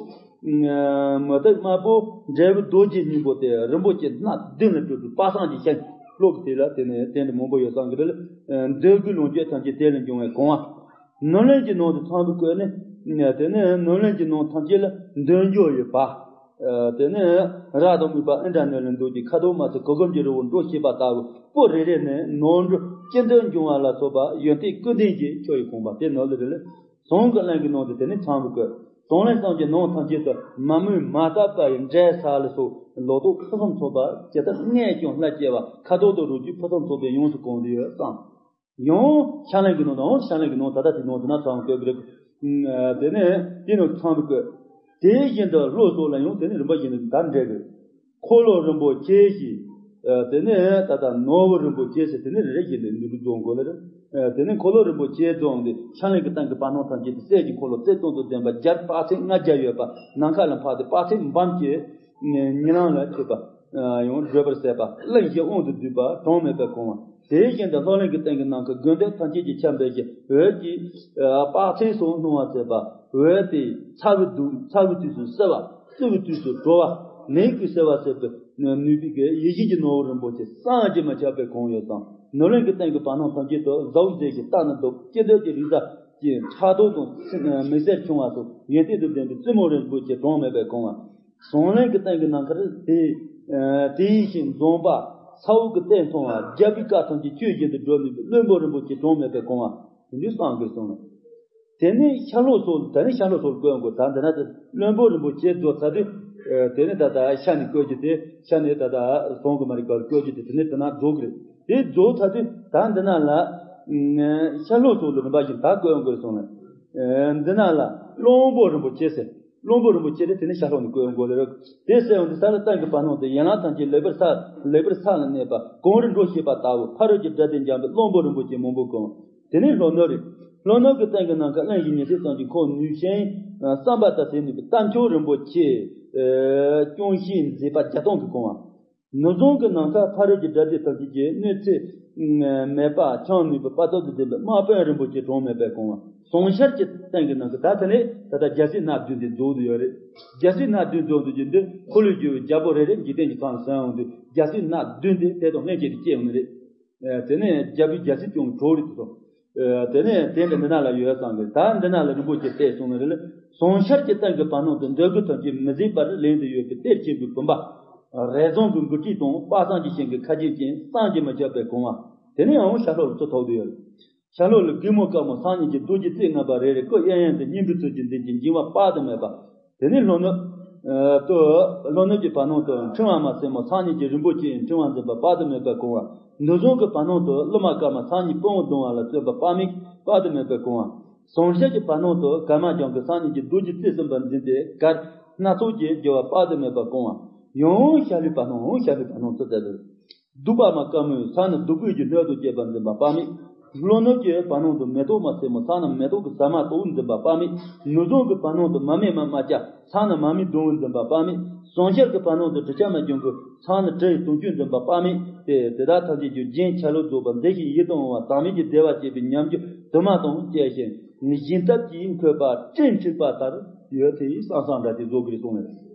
མུ་ཏིག་དམར་པོ། འབྲས་བུ་རྡོ་རྗེ་སྙིང་པོ་སྟེ་རིན་པོ་ཆེ་སྣ་བདུན་ལས་གྲུབ་པའི་དཔག་བསམ་གྱི་ཤིང་། ལྷོ་གི་དེ་ལ་དེ་ནས་དེ་འདྲ་མང་པོ་ཡོད་ཙང་གི་རེད། འདོད་དགུའི་ལོངས་སྤྱོད་ཐམས་ཅད་དེ་ལས་འབྱུང་བའི་གོ་འཕང་། ནུབ་གླིང་གི་ནང་དུ་ཚངས་བུག་བཀོད་ནས། དེ་ནས་ནུབ་གླིང་གི་ནང་ཐམས་ཅད་ལ་འདོད་འཇོ་ཡི་བ། དེ་ནས་རབ་ཏུ་སྨིན་པ་ཨིནྡྲ་ནཱི་ལའི་རྡོ་རྗེ། ཁ་དོག་དམར་སེར་གུར་གུམ་གྱི་རི་བོ་འགྲོ་ཤེས་པ་ལྟ་བུ། པོ་རེ་རེ་ནས་ནོར་འབྱོར་ཅི་འདོད་འབྱུང་བ་ལ་སོགས་པ་ཡོན་ཏན་ཀུན་ལྡན་གྱི་ཆོས་ཡི་གོ་འཕང་དེ་ནོར་ལ་རེ་ལས། བྱང་གི་གླིང་གི་ནང་དུ་དེ་ནས་ཚངས་བུག་བཀོད། བྱང་གླིང་གསུམ་གྱི་ནང་ཐམས་ཅད་དུ་མ་རྨོས་མ་བཏབ་པ་ཡི་འབྲས་ས་ལ་སོགས་ལོ་ཏོག་ཕུན་སུམ་ཚོགས་པ་ཇི་ལྟར་བསྔལ་ཀྱང་ལྷ་སྐྱེ་བ། ཁ་དོག་དང་རོ་བཅུད་ཕུན་སུམ་ཚོགས་པས་ཡོངས་སུ་གང་བར་བསམ། ཡང་ཤར་གླིང་གི་ནང་དང་། ཤར་གླིང་གི་ནང་ད་ལྟ་དེ་ནང་དུ་ན་ཚངས་བུག་བཀོད་པ་རེད། དེ་ནས་དེ་ནང་ཚངས་བུག་བཀོད། དེ་བཞིན་དུ་ལྷོ་སོགས་ལ་ཡང་དེ་ནས་རིམ་པ་བཞིན་དུ་ད་འགྲེལ་དགོས། འཁོར་ལོ་རིན་པོ་ཆེ་ཞེས། དེ་ནས་ད་ལྟ་ནོར་བུ་རིན་པོ་ཆེ་ཟེར་དེ་ནས་རེ་རེ་བཞིན་དུ་འདི་འདྲ་རྫོགས་དགོས་ལ་རེད། དེ་ནས་འཁོར་ལོ་རིན་པོ་ཆེ་རྫོགས་ཏེ་ཤར་གླིང་གི་སྟེང་གི་བར་སྣང་ཐམས་ཅད་དུ་གསེར་གྱི་འཁོར་ལོ་རྩེ་གཙང་དུ་ལྡན་པ་བརྒྱ་དཔག་ཚད་ལྔ་བརྒྱ་ཡོད་པ། ནམ་མཁའ་ལ་འཕགས་ཏེ་དཔག་ཚད་འབུམ་གྱི་ཉི་ལམ་ལ་མཆོད་པ། ཡང་བགྲོད་པར་ཟད་པ། གླིང་བཞི་དབང་དུ་བསྡུས་པ་གྲངས་མེད་པས་གང་བ། དེ་བཞིན་དུ་ལྷོ་གླིང་གི་སྟེང་གི་ནམ་མཁའ་དགོས་འདོད་ཐམས་ཅད་ཀྱི་ཁྱབ་འབེབས་ཀྱི་འོད་ཀྱི་དཔག་ཚད་སོགས་སྣང་བ་མཛད་པ། འོད་དེ་ཚ་བའི་དུས། ཚ་བའི་དུས་སུ་བསིལ་བ། བསིལ་བའི་དུས་སུ་དྲོ་བ། ནད་ཀྱིས་བསིལ་བ་སེལ་བའི་ནུས་པའི་གི་ཡིད་བཞིན་གྱི་ནོར་བུ་རིན་པོ་ཆེ་བསམ་གྱིས་མི་ཁྱབ་པས་གང་ཡོད་ཙང་། ནུབ་གླིང་གི་སྟེང་གི་བར་སྣང་ཐམས་ཅད་དུ་ཟླ་བ་མཛེས་ཤིང་རྟ་ནི་སྡུག་ཅི་འདོད་ཀྱི་རིགས་བཟང་གི་ཕྲག་དོག་དང་མི་སེར་ཆུང་བ་སོགས་ཡོན་ཏན་དང་ལྡན་པའི་བཙུན་མོ་རིན་པོ་ཆེ་གྲངས་མེད་པས་གང་བ། ཟང་ལན་གྱི་སྟེང་གི་ནམ་མཁར་དེ། ཨ། དེ་ཡི་ཞིང་འཛོམས་པ། ས་འོག་གི་གཏེར་མཐོང་བ། རྒྱལ་པོའི་བཀའ་ཐམས་ཅད་ཆོས་བཞིན་དུ་སྒྲུབ་ནུས་པའི་བློན་པོ་རིན་པོ་ཆེ་གྲངས་མེད་པའི་གོང་བ་དེ་འདྲའི་གསང་དགོས་གསུངས་ལ། དེ་ནས་ཤར་ལྷོ་སོགས། དེ་ནས་ཤར་ལྷོ་སོགས་བཀོད་དགོས། ད་འདི་ན་དེ་བློན་པོ་རིན་པོ་ཆེ་རྫོགས་ཚར་དུས། ཨ། དེ་ནས་ད་ལྟ་ཤར་ནས་བཀོད་རྒྱུ་དེ། ཤར་ནས་ད་ལྟ་ཟངས་གི་མ་རིག་པ་བཀོད་རྒྱུ་དེ། དེ་ནས་དེ་ན་རྫོགས་གི་རེད། དེ་རྫོགས་ཚར་དུས་ད་འདི་ན་ལ། ཨ། ཤར་ལྷོ་སོགས་ལ་རིམ་པ་བཞིན་ད་བཀོད་དགོས་གསུངས་ལ། ཨ། འདི་ན་ལ་བློན་པོ་རིན་པོ་ཆེ་ཟེར། བློན་པོ་རིན་པོ་ཆེ་དེ་དེ་ནས་ཤར་ལྷོ་ནས་བཀོད་དགོས་ལེ་རེད། དེ་ཟེར་བ་འདི་ས་ལ་སྟེང་གི་བར་སྣང་དུ་ཡན་ལག་ཐམས་ཅད་ལེགས་པར་ས་ལེགས་པར་ས་ལ་གནས་པ། གངས་རི་འགྲོ་ཤེས་པ་ལྟ་བུ། ཕ་རོལ་གྱི་དགྲ་སྡེ་འཇོམས་པའི་བློན་པོ་རིན་པོ་ཆེ་མང་པོ་གང་། དེ་ནས་ལྷོ་ནུབ་རེད། ལྷོ་ནུབ་ཀྱི་སྟེང་གི་ནམ་མཁའ་གླིང་བཞི་ཉི་ཚེ་ཙམ་གྱི་ཁོག་ནུས་ཤིང་བསམ་པ་ལྟར་ཟིན་ནུས་པའི་རྟ་མཆོག་རིན་པོ་ཆེ། ཨ། སྐྱོང་ཤེས་མཛད་པ་བརྒྱ་སྟོང་གིས་གང་བ། ནུབ་བྱང་གི་ནམ་མཁའ་ཕ་རོལ་གྱི་དགྲ་སྡེ་ཐམས་ཅད་ཀྱི་གནོད་འཚེ་མེད་པ་འཆང་ནུས་པའི་དཔའ་སྟོབས་དང་ལྡན་པའི་དམག་དཔོན་རིན་པོ་ཆེ་གྲངས་མེད་པས་གང་བ། ཟངས་ཤར་གྱི་སྟེང་གི་ནམ་མཁའ། ད་དེ་ནས་ད་ལྟ་རྒྱལ་སྲིད་སྣ་བདུན་དེ་རྫོགས་བསྡད་ཡོད་རེད། རྒྱལ་སྲིད་སྣ་བདུན་རྫོགས་བསྡད་རྒྱུ་འདི་འཁོར་ལོས་སྒྱུར་བའི་རྒྱལ་པོ་རེ་རེ་འཇིག་རྟེན་གྱི་ཁམས་སུ་སོང་ཡོང་དུས། རྒྱལ་སྲིད་སྣ་བདུན་དེ་དེ་དང་ལྷན་ཅིག་ཏུ་སྐྱེས་ཡོང་ནི་རེད། ཨ། དེ་ནས་རྒྱལ་པོའི་རྒྱལ་སྲིད་སྐྱོང་གྲོགས་རེད་དོ། ཨ། དེ་ནས་དེ་འདྲ་འདི་ན་ལ་ཡོད་ཙང་གི། ད་འདི་ན་ལ་རིན་པོ་ཆེ་བལྟས་སོང་ནི་རེད། ཟངས་ཤར་གྱི་སྟེང་གི་བར་སྣང་དུ་འདོད་དགུ་ཐམས་ཅད་མི་ཟད་པར་ལེན་དུ་ཡོད་པའི་གཏེར་ཆེན་པོའི་བུམ་པ། རས་ཟངས་ཀྱི་མགུལ་དཀྲིས་དང་། དཔག་བསམ་གྱི་ཤིང་གི་ཁ་རྒྱན་ཅན། བསམ་གྱིས་མི་ཁྱབ་པས་གང་བ། དེ་ནས་ཡང་ཤར་ལྷོ་ལ་ཚུར་ཐོགས་ཏེ་ཡོད། ཤར་ལྷོ་ལ་རྒན་མོ་དཀར་མོ་སང་ཉིན་གྱི་རྡོ་རྗེ་རྩེ་ལྔ་པ་རེ་རེ་སྐུ་གཡས་གཡོན་དུ་སྙིང་པོའི་ཚུལ་གྱིས་འཛིན་ཅིང་འགྱིང་བ་དཔག་ཏུ་མེད་པ། དེ་ནས་ལྷོ་ནུབ། ཨ། དུ། ལྷོ་ནུབ་ཀྱི་བར་སྣང་དུ་ཕྲེང་བ་མ་སེར་མོ་སང་ཉིན་གྱི་རིན་པོ་ཆེའི་ཕྲེང་བ་འཛིན་པ་དཔག་ཏུ་མེད་པས་གང་བ། ནུབ་བྱང་གི་བར་སྣང་དུ་ཀླུ་མ་དཀར་མོ་སང་ཉིན་དཔུང་བ་གདུང་བ་ལ་བརྩོན་པ་དཔག་མེད་དཔག་ཏུ་མེད་པས་གང་བ། ཟངས་ཤར་གྱི་བར་སྣང་དུ་གར་མ་ལྗང་གུ་སང་ཉིན་གྱི་རྡོ་རྗེ་རྩེ་གསུམ་པ་འཛིན་ཏེ་གར་སྣ་ཚོགས་ཀྱིས་རྒྱུ་བ་དཔག་ཏུ་མེད་པས་གང་བ། ཡང་ཤར་ལྷོའི་བར་སྣང་། ཡང་ཤར་ལྷོའི་བར་སྣང་དུ་བཙལ་ཏེ། གདུགས་པ་མ་དཀར་མོས་ས་ནི་བདུག་སྤོས་ཀྱི་སྣོད་དང་བཅས་པ་འཛིན་པ་དཔག་མེད། ལྷོ་ནུབ་ཀྱི་བར་སྣང་དུ་མེ་ཏོག་མ་སེར་མོ་ས་ནི་མེ་ཏོག་གི་ཟ་མ་དོག་འཛིན་པ་དཔག་མེད། ནུབ་བྱང་གི་བར་སྣང་དུ་མ་སྨད་མ་དམར་སྐྱ་ས་ནི་མ་སྨད་སྡོང་བོ་འཛིན་པ་དཔག་མེད། ཟངས་ཤར་གྱི་བར་སྣང་དུ་དྲི་ཆབ་མ་ལྗང་གུ་ས་ནི་དྲི་ཡི་དུང་ཆོས་འཛིན་པ་དཔག་མེད་དེ། དེ་དག་ཐམས་ཅད་ཀྱང་རྒྱན་ཆ་ལུགས་རྫོགས་པ་མཛེས་ཤིང་ཡིད་དུ་འོང་བ་ཟག་མེད་ཀྱི་བདེ་བ་སྐྱེད་པའི་ཉམས་འགྱུར་དུ་མ་དང་བཅས་ཤིང་བཞེངས་ཐབས་ཀྱིས་འཁོད་པ་སྤྲིན་འཁྲིགས་པ་ལྟར་ཡོད་དེ། བསམ་བསམ་འདྲ་དེ་བཟོ་གི་རེད་གསུངས་ནས།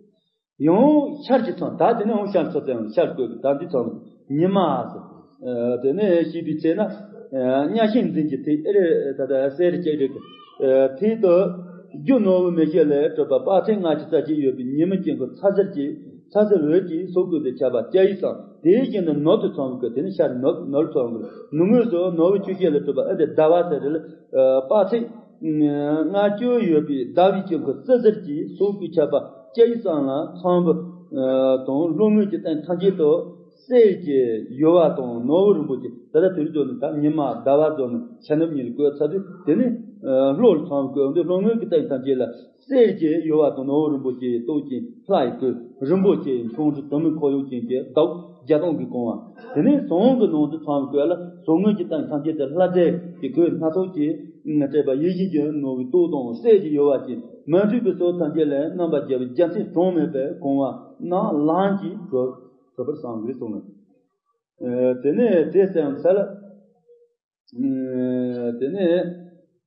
ཡང་ཤར་གྱི་མཚམས། ད་དེ་ནས་ཡང་ཤར་ཚུར་ཙམ་ཤར་བཀོད་ཀྱི། ད་འདི་མཚམས་ཉི་མ་ཟེར། ཨ། དེ་ནས་ཤར་བའི་ཚེ་ན། ཨ། གཉའ་ཤིང་འཛིན་གྱི་ཐིག་ཨེ་རེད། ད་ལྟ་གསེར་གྱི་རིགས་ཀྱི། ཨ། ཐིག་ཏུ་རྒྱུ་ནོར་བུ་མི་ཤེས་ལས་གྲུབ་པ་དཔག་ཚད་ལྔ་བཅུ་རྩ་གཅིག་ཡོད་པའི་ཉི་མ་གཅིག་གི་ཚ་ཟེར་གྱིས། ཚ་ཟེར་འོད་ཀྱིས་སོ་བཀོད་དུ་ཁྱབ་པ་སྐྱ་ཡི་ཟངས། དེ་བཞིན་དུ་ནུབ་ཏུ་མཚམས་བཀོད། དེ་ནས་ཤར་ནུབ་ནུབ་མཚམས་བཀོད། ནུབ་ངོས་སུ་ནོར་བུ་ཆུ་ཤེལ་ལས་གྲུབ་པ་ཨེ་དེ་ཟླ་བ་ཟེར་རེད། ཨ། དཔག་ཚད་ལྔ་བཅུ་ཡོད་པའི་ཟླ་བའི་དཀྱིལ་འཁོར་སི་ཟེར་གྱིས་སོ་བཀོད་ཁྱབ་པ་སྐྱ་ཡི་ཟངས་ལ་མཚམས་བུ་དང་ལྷོ་ངོས་ཀྱི་སྟེང་ཐམས་ཅད་དུ་གསེར་གྱི་ཡུ་བ་དང་ནོར་བུ་རིན་པོ་ཆེ། ད་ལྟ་དུས་རྒྱུན་ནི་ད་ཉི་མ་ཟླ་བ་རྫོགས་ནས་ཤར་ནུབ་གཉིས་ལ་བཀོད་ཚར་དུས། དེ་ནས་ལྷོ་ལ་མཚམས་བཀོད་འདི་ལྷོ་ངོས་ཀྱི་སྟེང་ཐམས་ཅད་ལ་གསེར་གྱི་ཡུ་བ་དང་ནོར་བུ་རིན་པོ་ཆེ་གཏོར་ཅིང་ལྷ་ཡི་གོས་རིན་པོ་ཆེ་འཕྱོང་གྲུ་དུ་མའི་འཁོར་ཡུག་ཅན་གྱི་གདུགས་བརྒྱ་སྟོང་གིས་གང་བ། དེ་ནས་ཟངས་ཀྱི་ནང་དུ་མཚམས་བཀོད་ལ་ཟངས་ངོས་ཀྱི་སྟེང་ཐམས་ཅད་དུ་ལྷ་རྫས་ཀྱི་གོས་སྣ་ཚོགས་ཀྱིས་སྤྲས་པ་ཡིད་བཞིན་གྱི་ནོར་བུའི་ཏོག་དང་གསེར་གྱི་ཡུ་བ་ཅན་མི་འཁྲུགས་པའི་ཕྱོགས་ཐམས་ཅད་ལས་རྣམ་པར་རྒྱལ་བའི་རྒྱལ་མཚན་གྲངས་མེད་པས་གང་བ་རྣམས་ལམ་གྱིས་གྲུབ་གྲུབ་པར་བསམ་དགོས་གསུངས་ལ། ཨ། དེ་ནས་དེ་ཟེར་བ་ས་ལ། ཨ། དེ་ནས་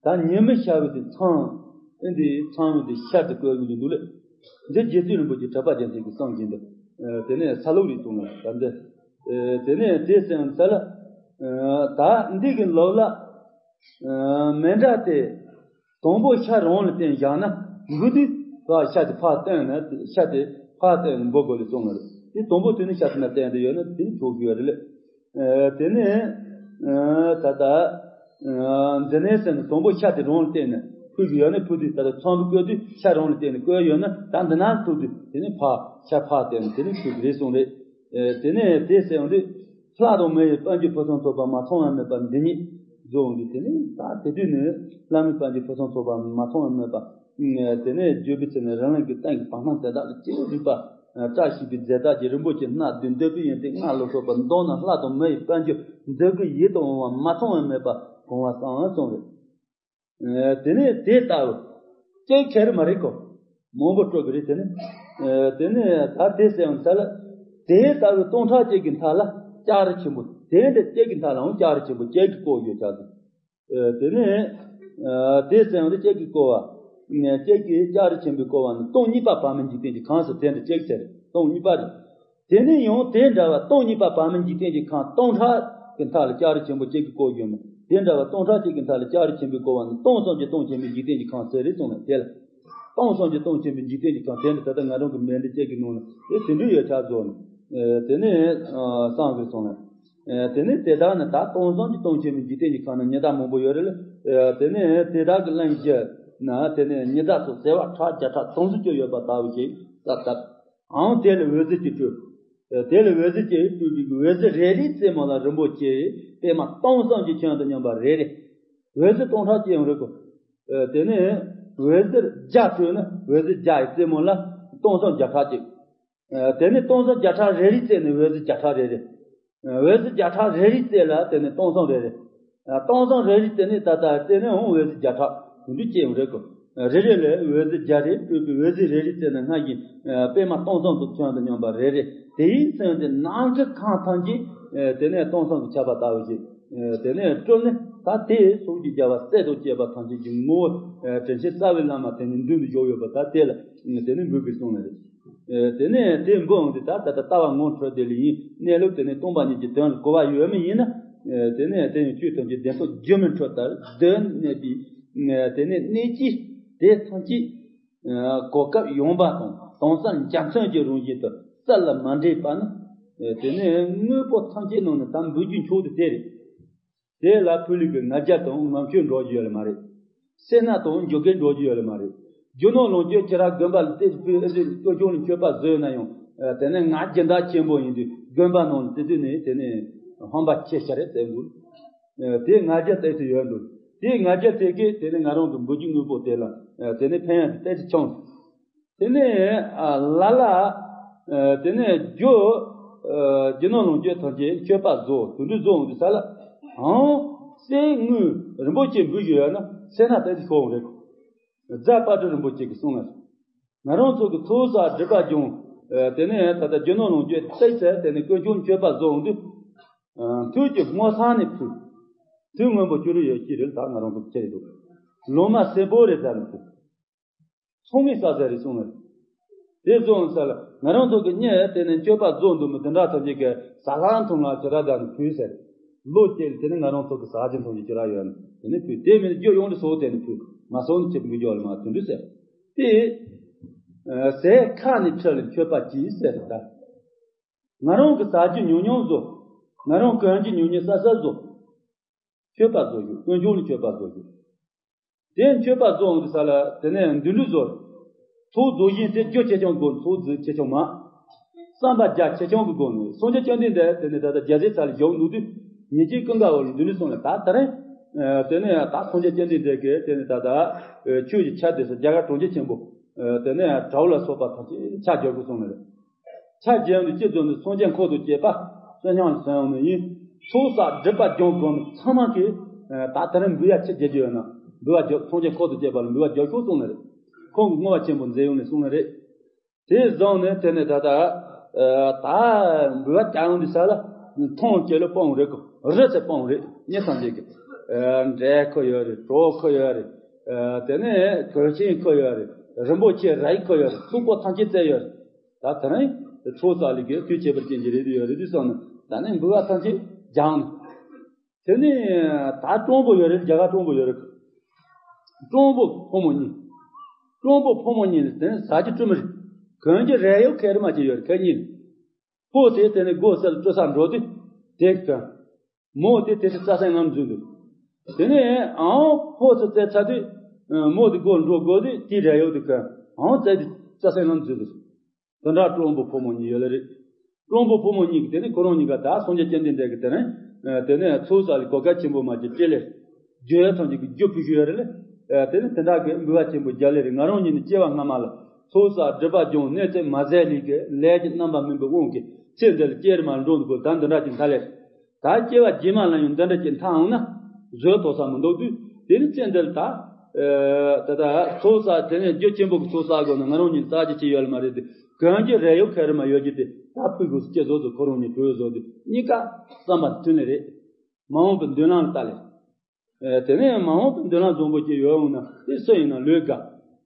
ད་ཉི་མ་ཤར་བའི་དེ་མཚམས། ཨེ་འདི་མཚམས་དེ་ཤར་དུ་བཀོད་ཀྱི་འདུག་ལེ། འདི་རྗེ་བཙུན་རིན་པོ་ཆེ་གྲགས་པ་རྒྱལ་མཚན་གྱིས་གསུངས་ཀྱི་འདུག་ཨ། དེ་ནས་ས་ལུགས་རིགས་གསུངས་ལ། ད་འདི། ཨ། དེ་ནས་དེ་ཟེར་བ་ས་ལ། ཨ། ད་འདི་གི་ལུགས་ལ། ཨ། མི་འདྲ་སྟེ། དང་པོ་ཤར་རང་ལ་བསྟན་བཞག་ན། འབུད་དུས་ཕར་ཤར་དེ་ཕར་བསྟན་ནས། ཤར་དེ་ཕར་བསྟན་ནས་འབུད་དགོས་ལེ་གསུངས་ལ། དེ་དང་པོ་དེ་ནི་ཤར་དེ་ན་བསྟན་དེ་ཡོད་ན་དེ་ནི་ཆོག་གི་ཡོད་རེད་ལེ། ཨ། དེ་ནས། ཨ། ད་ལྟ། ཨ། འདི་ནས་ཟེར་ན་དང་པོ་ཤར་དེ་རང་ལ་བསྟན་ནས་འབུད་དགོས་ཡོད་ན། འབུད་དུས་ད་ལྟ་མཚམས་བཀོད་དུས་ཤར་རང་ལ་བསྟན་ནས་བཀོད་ཡོད་ན། ད་འདི་ན་འབུད་དུས་དེ་ནི་ཕར་ཤར་ཕར་བསྟན་ནས་དེ་ནི་འབུད་དགོས་རེད་གསུངས་རེད། ཨ། དེ་ནས་དེ་ཟེར་ཡོང་དུས། ལྷ་དང་མི་ཡི་དཔལ་འབྱོར་ཕུན་སུམ་ཚོགས་པ་མ་ཚང་བ་མེད་པ་འདི་ཉིད་རྫོགས་འདུག་དེ་ནས་ད་དེ་དུས་ནས་ལྷ་མིའི་དཔལ་འབྱོར་ཕུན་སུམ་ཚོགས་པ་མ་ཚང་བ་མེད་པ། དེ་ནས་བརྗོད་པའི་ཚེ་ན་རང་ལུགས་ཀྱི་སྟེང་གི་བར་སྣང་དེ་དག་ལ་སྐྱེ་བོ་རིག་པ་བཀྲ་ཤིས་པའི་རྫས་རྟགས་ཀྱི་རིན་པོ་ཆེ་སྣ་བདུན་འདོད་པའི་ཡོན་ཏན་ལྔ་ལ་སོགས་པ་མདོར་ན་ལྷ་དང་མི་ཡི་དཔལ་འབྱོར་འདོད་དགུ་ཡིད་དུ་འོང་བ་མ་ཚང་བ་མེད་པ་གང་བ་གསང་བ་གསུངས་རེད། ཨ། དེ་ནས་དེ་ལྟ་བུ་སྐྱེ་ཁྱེར་མ་རེད་གོ། མང་པོ་སྤྲོད་ཀྱི་རེད། དེ་ནས། ཨ། དེ་ནས་ད་དེ་ཟེར་བ་ས་ལ། དེ་ལྟ་བུ་སྟོང་ཕྲག་གཅིག་གི་མཐའ་ལ་ལྕགས་རི་ཆེན་པོ། དེ་འདྲ་གཅིག་གི་མཐའ་ལའང་ལྕགས་རི་ཆེན་པོ་གཅིག་གིས་བསྐོར་ཡོད་ཆགས་འདུག་ཨ། དེ་ནས། ཨ། དེ་ཟེར་བ་འདི་གཅིག་གིས་བསྐོར་བ། གཅིག་གིས་ལྕགས་རི་ཆེན་པོས་བསྐོར་བ་ནི་སྟོང་གཉིས་པ་བར་མའི་འཇིག་རྟེན་གྱི་ཁམས་སུ་དེ་འདྲ་གཅིག་ཟེར། སྟོང་གཉིས་པ་རེད། དེ་ནས་ཡང་དེ་འདྲ་བ་སྟོང་གཉིས་པ་བར་མའི་འཇིག་རྟེན་གྱི་ཁམས་སྟོང་ཕྲག་གི་མཐའ་ལ་ལྕགས་རི་ཆེན་པོ་གཅིག་གིས་བསྐོར་ཡོད་མོད། དེ་འདྲ་བ་སྟོང་ཕྲག་གཅིག་གི་མཐའ་ལ་ལྕགས་རི་ཆེན་པོས་བསྐོར་བ་ནི་སྟོང་གསུམ་གྱི་སྟོང་ཆེན་པོའི་འཇིག་རྟེན་གྱི་ཁམས་ཟེར་རེད་གསུངས་ནས་དེ་ལ། སྟོང་སངས་རྒྱས་སྟོང་ཆེན་པོའི་འཇིག་རྟེན་གྱི་ཁམས་དེ་འདྲ་ད་ལྟ་ང་རང་གི་མཎྜལ་བཅས་ཀྱི་ནང་ལ་དེ་དེ་འདྲའི་ཡོད་ཆགས་བཟོ་ནས་དེ་ནས་བསམ་དགོས་སོང་ལ། དེ་ནས་དེ་དག་ནི་ད་སྟོང་སངས་རྒྱས་སྟོང་ཆེན་པོའི་འཇིག་རྟེན་གྱི་ཁམས་ན་ཉི་ཟླ་མང་པོ་ཡོད་རེད་ལ། དེ་ནས་དེ་དག་གི་གླིང་བཞི་ན་དེ་ནས་ཉི་ཟླ་སོགས་ཟེར་བ་ཁྲག་བརྒྱ་ཕྲག་སྟོང་ཟིག་ཅིག་ཡོད་པ་ལྟ་བུ་ཞིག་ས་ལྟར། ཨང་དེ་ལ་འོད་ཟེར་གྱིས་སྤྲུལ། དེ་ལ་འོད་ཟེར་གྱིས་སྤྲུལ་པའི་འོད་ཟེར་རེ་རེའི་རྩེ་མོ་ལ་རིན་པོ་ཆེ་པད་མ་སྟོང་བསམ་གྱི་ཁྱོན་དུ་མཉམ་པ་རེ་རེ། འོད་ཟེར་སྟོང་ཕྲག་གཅིག་ཡང་རེད་གོ། དེ་ནས་འོད་ཟེར་བརྒྱ་སྤྲོས་ན་འོད་ཟེར་བརྒྱ་ཡི་རྩེ་མོ་ལ་སྟོང་བསམ་བརྒྱ་ཕྲག་གཅིག། དེ་ནས་སྟོང་བསམ་བརྒྱ་ཕྲག་རེ་རེའི་རྩེ་ནས་འོད་ཟེར་བརྒྱ་ཕྲག་རེ་རེ། འོད་ཟེར་བརྒྱ་ཕྲག་རེ་རེའི་རྩེ་ལ་དེ་ནས་སྟོང་བསམ་རེ་རེ། སྟོང་བསམ་རེ་རེའི་རྩེ་ནས་ད་ལྟ་རྩེ་ནས་འོང་འོད་ཟེར་བརྒྱ་ཕྲག་དེ་འདྲ་སྐྱེ་ཡོང་རེད་གོ། རེ་རེ་ལ་འོད་ཟེར་བརྒྱ་རེ་སྤྲོས་པའི་འོད་ཟེར་རེ་རེའི་རྩེ་ནས་སྔར་བཞིན་པད་མ་སྟོང་བསམ་དུ་ཁྱོན་དུ་མཉམ་པ་རེ་རེ། དེའི་མཚོན་དེ་ནམ་མཁའི་ཁམས་ཐམས་ཅད་དེ་ནས་སྟོང་བསམ་དུ་ཁྱབ་པ་ལྟ་བུ་ཞིག། དེ་ནས་སྤྲུལ་ནས་ད་དེ་སོགས་ཀྱི་རྒྱལ་བ་སྲས་དང་བཅས་པ་ཐམས་ཅད་ཀྱི་ངོ་བོ་དྲིན་ཆེན་རྩ་བའི་བླ་མ་དེ་ནས་མདུན་དུ་བཞུགས་ཡོད་པ་ད་དེ་ལ་དེ་ནས་འབུལ་དགོས་གསུངས་ནས་རེད། དེ་ནས་དེ་འབུལ་འོང་དུས་ད་ད་ལྟ་ལྟ་བ་ངོ་འཕྲོད་དེ་ལ་ཡིན་གནས་ལུགས་དེ་ནས་སྟོང་པ་ཉིད་ཀྱི་དོན་ལ་གོ་བ་ཡོད་མི་ཡིན་ན། དེ་ནས་དེ་ཡང་ཆོས་ཐམས་ཅད་བདེན་སྟོབས་རྒྱུན་མི་འཕྲོད་ལྟར་གདོད་ནས་པའི་དེ་ནས་གནས་ཀྱི་དེ་ཐམས་ཅད་གོ་སྐབས་ཡངས་པ་དང་དྭངས་གསལ་འཇའ་ཚོན་གྱི་རང་བཞིན་དུ་གསལ་ལ་མ་འདྲེས་པ་ནི། དེ་ནས་དངོས་པོ་ཐམས་ཅད་ནང་ནས་ད་འབུལ་རྒྱུ་མཆོག་དེ་དེ་རེད། དེ་ལ་ཕུལ་ལུགས་ཀྱི་ང་རྒྱལ་དང་ང་ཁྱོད་འགྲོ་རྒྱུ་ཡོད་ལ་མ་རེད། སེར་སྣ་དང་འཇོ་སྒེག་འགྲོ་རྒྱུ་ཡོད་ལ་མ་རེད། རྒྱུ་ནོར་ལོངས་སྤྱོད་ཁྱེད་རང་དགོན་པ་ལ་བལྟས་ཕུལ་ཨེ་ཙི་སྐུ་མཆོག་ནས་མཆོད་པ་བཟོས་ན་ཡང་དེ་ནས་ང་སྦྱིན་བདག་ཆེན་པོ་ཡིན་དུས་དགོན་པ་ནང་ལ་དེ་དུས་ནས་དེ་ནས་ཧམ་པ་ཆེ་ཤ་རེད་ཟེར་འདུག་དེ་ང་རྒྱལ་ཏོག་ཙམ་ཡོད་འདུག་དེ་ང་རྒྱལ་དེ་གས་དེ་ནས་ང་རང་གི་འབུལ་རྒྱུ་དངོས་པོ་དེ་ལ་དེ་ནས་ཕན་ཡོན་དེ་ཏོག་ཙམ་བྱུང་། དེ་ནས་ལ་ལ། དེ་ནས་རྒྱུ། རྒྱུ་ནོར་ལོངས་སྤྱོད་ཐམས་ཅད་མཆོད་པ་བཟོ་དུད་འགྲོ་བཟོ་འོང་དུས་ས་ལ། ཨང་། གསེར་དངུལ་རིན་པོ་ཆེ་འབུལ་ཞུ་ཡོད་ན་སེར་སྣ་ཏོག་ཙམ་ཤོར་འོང་རེད། རྫ་དཔལ་སྤྲུལ་རིན་པོ་ཆེ་གི་གསུང་ལ། ང་རང་ཚོ་གི་ཚོགས་བསགས་སྒྲིབ་པ་སྦྱོང་། དེ་ནས་ད་ལྟ་རྒྱུ་ནོར་ལོངས་སྤྱོད་ཏོག་ཙམ་དེ་ནས་དཀོན་མཆོག་མཆོད་པ་བཟོ་འོང་དུས། དུས་ཀྱི་སྔོ་སང་ནས་ཕུལ། དུས་སྔོན་པོ་བཅུ་དྲུག་ཡོད་ཀྱི་རེད་ད་ང་རང་ཚོ་ཁྱེར་འདུག་ལོ་མ་སེར་པོ་རེད་ད་ནས་ཕུལ། ཚང་མས་ས་ཟེར་རེ་གསུངས་ནས། དེ་གསུངས་ས་ལ་ང་རང་ཚོ་གི་གཉེན་དེ་ནས་སྤྱོད་པ་རྫོགས་འདུག་མི་དེ་འདྲ་ཐམས་ཅད་ཀྱི་ས་ལ་མཐོང་ལ་ཅི་ར་དང་ཕུལ་ཟེར། ལོ་སྐྱེལ་དེ་ནས་ང་རང་ཚོ་གི་ས་ཆ་མཐོང་ཅི་ཅི་ར་ཡོད་ནས་དེ་ནས་ཕུལ་དེ་མིན་རྒྱུ་ཡོང་དུ་སོ་དེ་ནས་ཕུལ་མ་སོང་ནས་ཅི་མི་འཇོག་ལ་མ་དེ་འདྲ་ཟེར། དེ་ཟས་ཁ་ནས་ཁྲིད་ལ་མཆོད་པ་གྱིས་ཟེར་ད། ང་རང་གི་ཟ་རྒྱུ་ཉུང་ཉུང་བཟོ། ང་རང་གོན་རྒྱུ་ཉུང་ཉུང་ས་ས་བཟོ། མཆོད་པ་བཟོ་རྒྱུ་དཀོན་མཆོག་ལ་མཆོད་པ་བཟོ་རྒྱུ། དེ་མཆོད་པ་བཟོ་འོང་དུས་ས་ལ་དེ་ནས་འདུན་འདུན་བཟོ། ཚོགས་རྫོགས་ཞིང་དེ་རྒྱུ་ཆེ་ཆུང་དགོས་ཚོགས་རྫོགས་ཆེ་ཆུང་མ། བསམ་པ་རྒྱ་ཆེ་ཆུང་གི་སྒོ་ནས་སངས་རྒྱས་བཅོམ་ལྡན་འདས་དེ་ནས་ད་ལྟ་རྒྱལ་སྲས་ས་ལ་བཞུགས་འདུག་དུས་ཉིན་གཅིག་ཀུན་དགའ་བོ་ལ་འདུན་འདུན་སོང་ལ་ད་དེ་རིང་། དེ་ནས་ད་སངས་རྒྱས་བཅོམ་ལྡན་འདས་ཀྱིས་དེ་ནས་ད་ལྟ་ཆོས་ཀྱི་ཆར་དུས་སུ་རྒྱ་གར་གྲོང་ཁྱེར་ཆེན་པོ། དེ་ནས་དགྲ་བོ་ལ་སོགས་པ་ཐམས་ཅད་ཆ་རྒྱག་དགོས་གསུངས་ནས་རེད། ཆ་རྒྱག་ནས་སྤྱི་ཚོགས་ནས་སངས་རྒྱས་འཁོར་དང་བཅས་པ་བསོད་སྙོམས་ལ་སོན་ཡོང་ནས་ཡིན། ཚོགས་བསགས་སྒྲིབ་པ་སྦྱོང་དགོས་ནས་ཚང་མ་གིས་ད་དེ་རིང་འབུལ་ཡ་ཆི་རྒྱག་རྒྱུ་ཡོད་ན་འབུལ་བ་རྒྱོབ་སངས་རྒྱས་འཁོར་དང་བཅས་པ་ལ་འབུལ་བ་རྒྱོབ་ཤོག་གསུངས་ནས་རེད། ཁོང་གིས་བསྔོ་བ་ཆེན་པོ་མཛད་ཡོང་ནས་གསུངས་ནས་རེད། དེ་བཟུང་ནས་དེ་ནས་ད་ལྟ་ད་འབུལ་བ་རྒྱག་ཡོང་དུས་ས་ལ་མཐོང་སྐྱེ་ལོ་སྤོང་རེད་གོ་རི་ཚེ་སྤོང་རེད་མྱི་ཐམས་ཅད་ཀྱི་འབྲས་ཁོ་ཡོད་རེད་གྲོ་ཁོ་ཡོད་རེད། དེ་ནས་གོས་ཆེན་ཁོ་ཡོད་རེད་རིན་པོ་ཆེ་རིགས་ཁོ་ཡོད་རེད་ཚུགས་པོ་ཐམས་ཅད་བཙལ་ཡོད་རེད། ད་དེ་རིང་ཚོགས་བསགས་ལས་ཀྱི་དུས་ཁྱད་པར་ཅན་གྱི་རེད་དུ་ཡོད་རེད་དུས་སོང་ནས་ད་ནི་འབུལ་བ་ཐམས་ཅད་སྦྱངས་ནས། དེ་ནས་ད་སྤྲང་པོ་ཡོད་རེད་རྒྱ་གར་སྤྲང་པོ་ཡོད་རེད། སྤྲང་པོ་ཕོ་མོ་གཉིས། སྤྲང་པོ་ཕོ་མོ་གཉིས་ལ་དེ་ནས་ཟ་རྒྱུ་སྤྲོད་མི་རེད། གོན་རྒྱུ་རས་ཡོག་ཁེ་རི་མ་ཅིག་ཡོད་རེད་ཁེ་གཉིས་ལ། ཕོ་དེ་དེ་ནས་སྒོ་ཟེར་ལ་སྤྲོད་ས་འགྲོ་དུས་དེ་གོན། མོ་དེ་དེ་ཚོ་རྩྭ་སའི་ངམ་འཛུལ་འདུག་དེ་ནས་ཨང་ཕོ་ཚོ་བཙལ་ཚར་དུས། མོ་དེ་སྒོ་འགྲོ་དགོས་དུས་དེའི་རས་ཡོག་དེ་གོན། ཨང་བཙལ་དུས་རྩྭ་སའི་ངམ་འཛུལ་འདུག་དེ་འདྲ་སྤྲང་པོ་ཕོ་མོ་གཉིས་ཡོད་ལེ་རེད། སྤྲང་པོ་ཕོ་མོ་གཉིས་ཀྱིས་དེ་ནས་ཁོ་རང་གཉིས་ཀ་ད་སངས་རྒྱས་བཅོམ་ལྡན་འདས་ཀྱིས་དེ་ནས། དེ་ནས་ཚོགས་བསགས་ལས་གོ་སྐབས་ཆེན་པོ་མ་བྱས་ཅི་ལེ། རྒྱུ་ཡ་ཐམས་ཅད་ཀྱི་རྒྱུ་ཕུལ་ཞུ་ཡ་རེད་ལེ། དེ་ནས་དེ་འདྲ་གི་འབུལ་བ་ཆེན་པོ་རྒྱག་ལེ་རེད་ང་རང་གཉིས་ནི་སྐྱེ་བ་སྔ་མ་ལ་ཚོགས་བསགས་སྒྲིབ་པ་སྦྱོང་གནས་ཚད་མ་ཟད་ལས་ཀྱི་ལས་ཀྱི་རྣམ་པ་སྨིན་པའི་དབང་གིས་ཚེ་འདི་ལ་སྐྱེ་རིམ་མ་འགྲོ་འདུག་གོ་ད་འདི་འདྲ་ཅིག་མཐའ་ལས། ད་སྐྱེ་བ་རྗེས་མ་ལ་ཡང་འདི་འདྲ་ཅིག་མཐའ་འོང་ན་བཟོད་ཐོག་ས་མི་འདུག་དུས་དེ་ནི་ཚེ་འདི་ལ་ད། ད་ད་ཚོགས་བསགས་དེ་ནས་རྒྱུ་ཆེན་པོ་གི་ཚོགས་བསགས་དགོས་ན་ང་རང་གཉིས་ལ་བསགས་རྒྱུ་ཅི་ཡོད་ལ་མ་རེད་དེ་གོན་རྒྱུ་རས་ཡོག་ཁེ་རི་མ་ཡོད་རྒྱུ་དེ་ད་ཕུལ་དགོས་སུ་སྐྱེ་བཟོ་དུ་ཁོ་རང་གཉིས་གྲོས་བཟོ་དུས་གཉིས་ཀ་བསམ་པ་མཐུན་ནི་རེད། མ་འོངས་པའི་མདུན་ལམ་ལ་ལྟ་ལེ། དེ་ནས་མ་འོངས་པའི་མདུན་ལམ་བཟང་པོ་ཅིག་ཡོད་འོང་ན་དེ་སུ་ཡིན་ན་ལོས་དགའ།